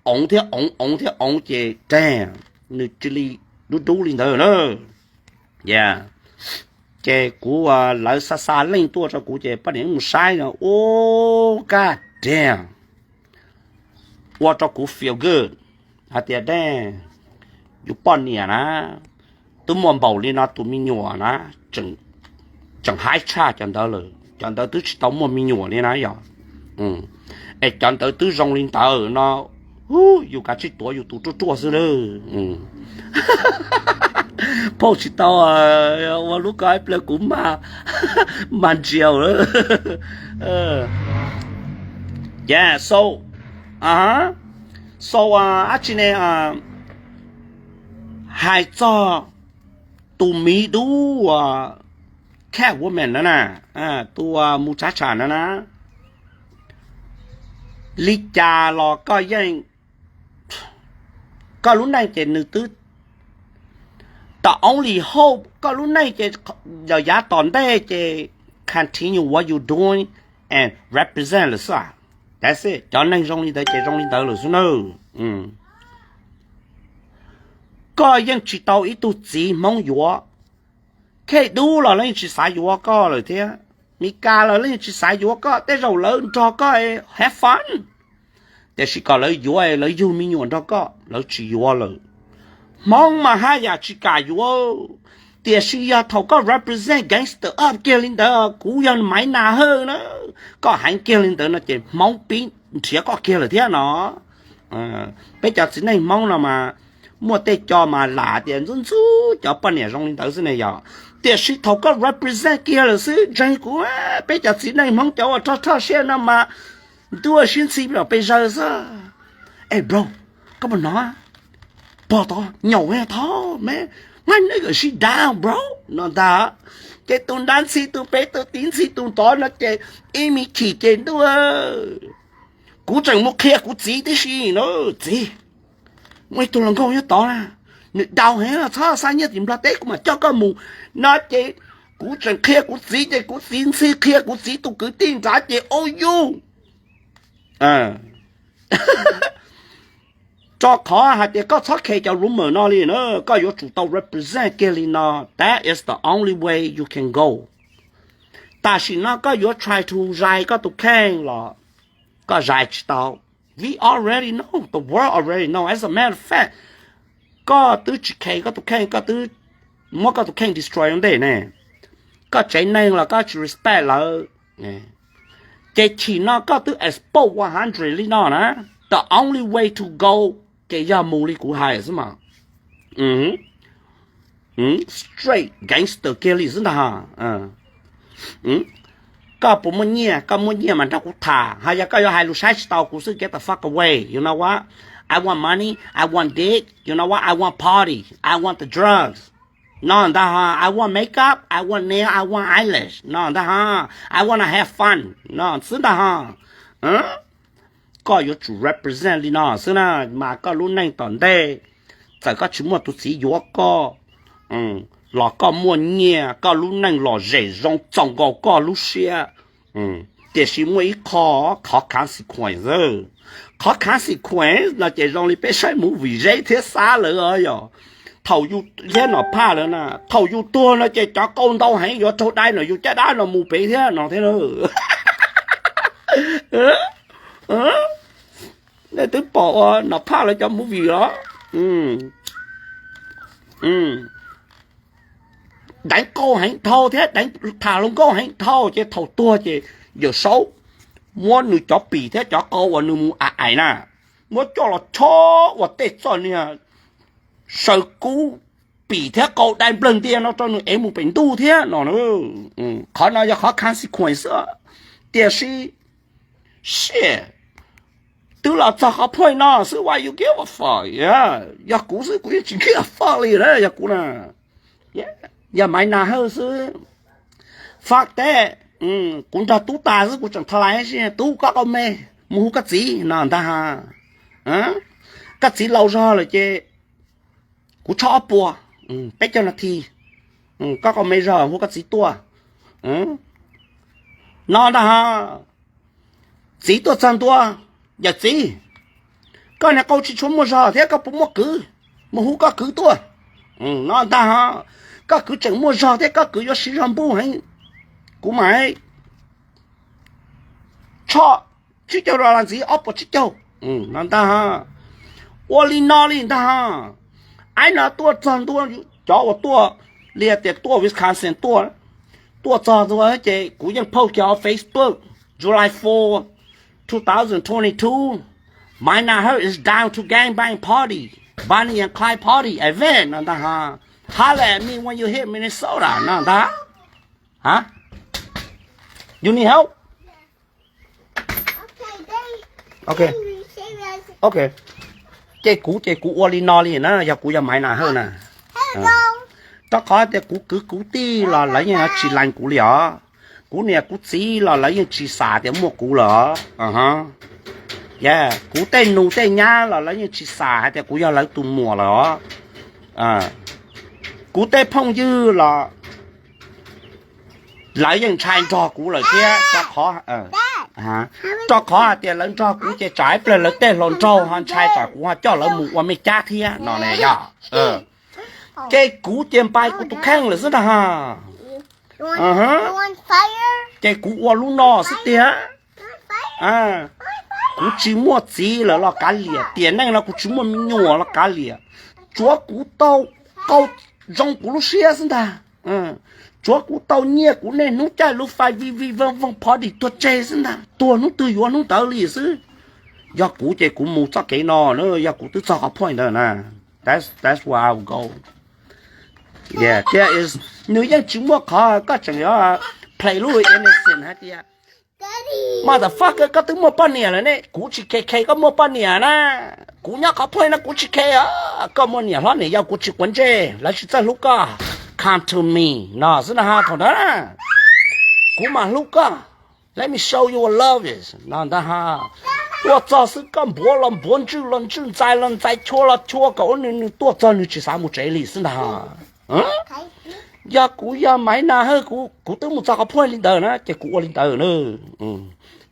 oov thiab oov, oov thiab oov ces deg, nws cia li dub dub li ntawd na. Yeah, ces kuv, lawv xa xa leej tuaj rau kuv ces poj niam mus saib no, ua, god damn, ua rau kuv feel good hais tias dej, yus poj niam na twb muaj npaum li no tus me nyuam na, tseem haib tshaj cov ntawd lawm. cov ntawd twb tsis tau muaj me nyuam li na yog. Es cov ntawd twb zoo li ntawd no, yus kav tsij tuav yus tus ruaj ruaj xwb na. Phauj tsis tau ua lub ko ib pliag kuv mas, mas ntsia lawm. Ces so, so, dab tsi ne, hais txog tus miv dub Catwoman no na, tus mus tsav tsham no na, li cas los koj yeej, koj lub neej ces nws twb, the only hope koj lub neej ces yav tom ntej ces continue what you doing and represent lawm xwb. Cov neeg zoo li ntawd ces zoo li ntawd lawm xwb na. Koj yeej tsis tau ib tug txiv Hmoob yuav, Khej Dub los lawv yeej tsis xav yuav koj lawm thiab, Mis Kas los lawv yeej tsis xav yuav koj, tej zaum lawv nrog koj have fun, tiam sis kom lawv yuav lawv yug me nyuam nrog koj lawv tsis yuav lawm. Hmoob mas haj yam tsis kam yuav, tiam sis yog thaum koj represent gangster up kiag li ntawd, kuv yog Maiv Nas Hawj na, koj heev kiag li ntawd no ces Hmoob pib nrhiav koj kiag lawm thiab no. Peb cov txiv neej Hmoob no mas muaj tej co mas lam tias ntxub ntxub cov poj niam zoo li ntawd xwb ne yog, tiam sis thaum koj represent kiag lawm xwb ntseeg kuv, peb cov txiv neej Hmoob cov uas roj roj siab no mas ntuj sib ntxhi los pes zaws xwb. Es bro, koj puas hnov, pog tod nyaum thov me, my nigga she down bro, no ntag. Ces tus nrab ntxhi tus pem, tus tib ntxhi tus tod no ces ib me chim ces ntuj, kuv tseem mus qhia kuv txiv tib si no, txiv, muaj ib tug hluas nkauj nyob tod na, nws down heev, txhob xa nyiaj tim Nplog teb kuv mam coj koj mus, no ces kuv tseem qhia kuv txiv ces kuv txiv ntxhi qhia kuv txiv tus kwv tij nrad ces o yuj, rau qhov hais tias koj txhob khes cov rumor no li na, koj yuav tsum tau represent kiag li no, that is the only way you can go. Tam sim no koj yuav try to zais koj tus kheej los koj zais tsis tau. We already know, the world already know. As a matter of fact, koj twb tsis khes koj tus kheej, koj twb muab koj tus kheej destroy ua ntej ne. Koj tsev neeg los koj tsis respect lawv. Ces chim no koj twb expose one hundred li no na, the only way to go ces yog mus li kuv hais xwb mas. Straight gangster kiag li xwb ntag. Koj puas muaj nyiaj? Koj muaj nyiaj mas nrog kuv tham, ho yog koj yuav hais lus saib tsis tau kuv xwb, get the fuck away. You know what? I want money, I want dick, you know what? I want party, I want the drugs. No ntag ho, I want makeup, I want nail, I want eyelash. No ntag ho, I wanna have fun. No xwb ntag ho. Koj yuav tsum represent li no xwb na, mas koj lub neej tom ntej, txawm koj tsis muaj tus txiv yuav koj los koj muaj nyiaj, koj lub neej lom zem zoo txaus nkaus koj lub siab. Tiam sis muaj ib qho, qhov consequence, qhov consequence no ces zoo li peb saib movie Zeb thiab Xab lawv os yog. Thaum yus thiab Nom Phaj lawv na, thaum yus tuag no ces cov qau ntau heev yuav raug dai no yus caj dab no mus pem thiab no thiab. Nej twb pom ua Nom Phaj lawv cov movie los? Deev qau heev dhau thiab deev tham hluas nkauj heev dhau ces thaum tuag ces Yawm Saub muab nws cov pim thiab cov qau uas nws mus aim aim na, muab coj los chob ua tej txoj niag saw kub pim thiab qau dai nplawg ntia no rau nws ev mus pem ntuj thiab no. Qhov no yog qhov consequence xwb. Tiam sis, shit, twb los txog qhov point no xwb why you give a fuck? Yog kuv xwb kuv yeej tsis give a fuck li na, yog kuv na. Yog Maiv Nas Hawj xwb, fuck that. Kuv nrog Tub tas xwb kuv tseem tha lais si, Tub koj qau me, mus hu koj txiv no ntag ho. Koj txiv laus zog lawm ces kuv tso ob puas, peb caug nas this, koj qau me zog hu koj txiv tuaj. No ntag ho, txiv tuaj txog ntua, yawm txiv, koj niag qau tsis tshua muaj zog thiab koj puas muaj kwv? Mus hu koj kwv tuaj. No ntag ho, koj kwv tseem muaj zog thiab koj kwv yuav siv zog npuj heev, kuv mam tshoj tsib caug dollar ntxiv ob puas tsib caug. No ntag ho, ua li no li ntag ho. Aib no tuaj txog ntua, cov uas tuaj li tias tuaj Wisconsin tuaj, Tuaj txog tuaj ces kuv yeej post kiag hauv Facebook, July four, two thousand twenty-two, Maiv Nas Hawj is down to gang bang party, Bonnie and Clyde party event no ntag ha. Holler at me when you hit Minnesota no ntag. Hah? You need help? Ok. Ok. Ces kuv ces kuv ua li no li na, yog kuv yog Maiv Nas Hawj na. Rau qhov tias kuv kwv kuv tij los lawv yeej tsis lees kuv li os. Kuv niam kuv txiv los lawv yeej tsis xam tias muaj kuv lawm os. Kuv tej nus tej nyab los lawv yeej tsis xam hais tias kuv yog lawv tus muam lawm os. Kuv tej phooj ywg los lawv yeej ntshai nrog kuv lawm thiab, rau qhov, rau qhov hais tias lawv nrog kuv ces tsam ib pliag lawv tej hluas nraug ho ntshai tsam kuv ho coj lawv mus ua mej cab thiab no ne yog. Ces kuv ces npai kuv tus kheej lawm xwb ntag. Ces kuv ua lub no xwb tiag. Kuv tsis muaj txiv lawm los kav liam, tiam neej no kuv tsis muaj me nyuam los kav liam, tsuav kuv tau qau zoo kuv lub siab xwb ntag. Tsuav kuv tau nyiaj kuv niaj hnub caij lub fais vij vij vooj vooj party tuag tseg xwb ntag, tuag hnub twg yuav hnub ntawd li xwb. Yog kuv ces kuv mus txoj kev no na, yog kuv twb txog qhov point ntawd na. That's where I would go. Thiab nws yeej tsis muaj qhov koj tseem yuav play lub innocent hais tias, motherfucker, koj twb muaj poj niam lawm ne, kuv tsis khe khe koj muaj poj niam na. Kuv nyob qhov point no kuv tsis khe os, koj muaj niam hlob niam yau kuv tsis quav ntsej, lawv tsis txawj hlub koj, come to me no xwb na ha. Thaum ntawd na kuv mam hlub koj. Let me show you what love is no ntag ha. Tuaj txog xwb koj npuav los npuav, ntswj los ntswj, ntxais los ntxais, chua los chua, kom ua nws, nws tuaj txog nws tsis xav mus tsev li xwb ntag ha. Yog kuv yog Maiv Nas Hawj, kuv twb mus txog qhov point li ntawd na ces kuv ua li ntawd na.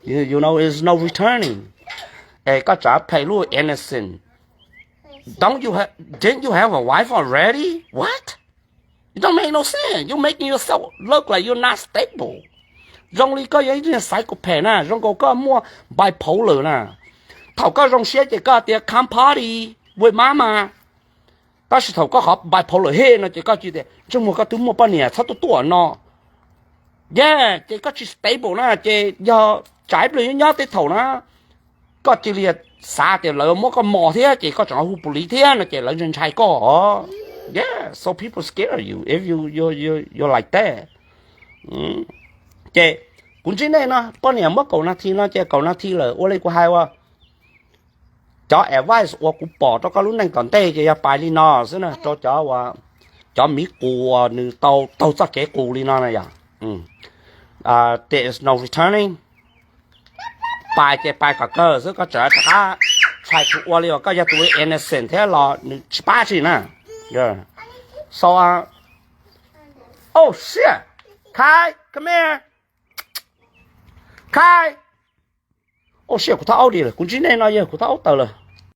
You know, it's no returning. Es koj tseem play lub innocent. Don't you have, didn't you have a wife already? What? You don't make no sense. You making yourself look like you're not stable. Zoo li koj yog ib tug psychopath na, zoo nkaus koj muaj bipolar na. Thaum koj zoo siab ces koj tias come party with mama. Tab sis thaum koj qhov bipolar hit no ces koj cia tias ntsej muag koj twb muaj poj niam, txhob tuaj tuaj no. Yeah, ces koj tsis stable na, ces yog tsam ib pliag nyob nyob tej thaum na koj cia li xav tias lawv muab koj mos thiab ces koj tseem hu police thiab no ces lawv ntshai ntshai koj. Yeah, so people scared of you if you, you, you, you're like that. Ces kuv ntsib nej no, poj niam muab kaum nas this no ces kaum nas this lawm, ua li kuv hais uas cov advice uas kuv pom rau koj lub neej tom ntej ces yog pais li no xwb na, rau cov uas, cov miv qus uas nws tau taug txoj kev qus li no na yog. There is no returning. Pais ces pais kom kawg xwb, koj tseem rov qab try to ua li uas koj yog tus innocent thiab los nws tsis pab tsi na. So, oh shit, Kai, come here, Kai. Oh shit, kuv thab aub di lawm, kuv ntsib nej no yog kuv thab aub tawm lawm.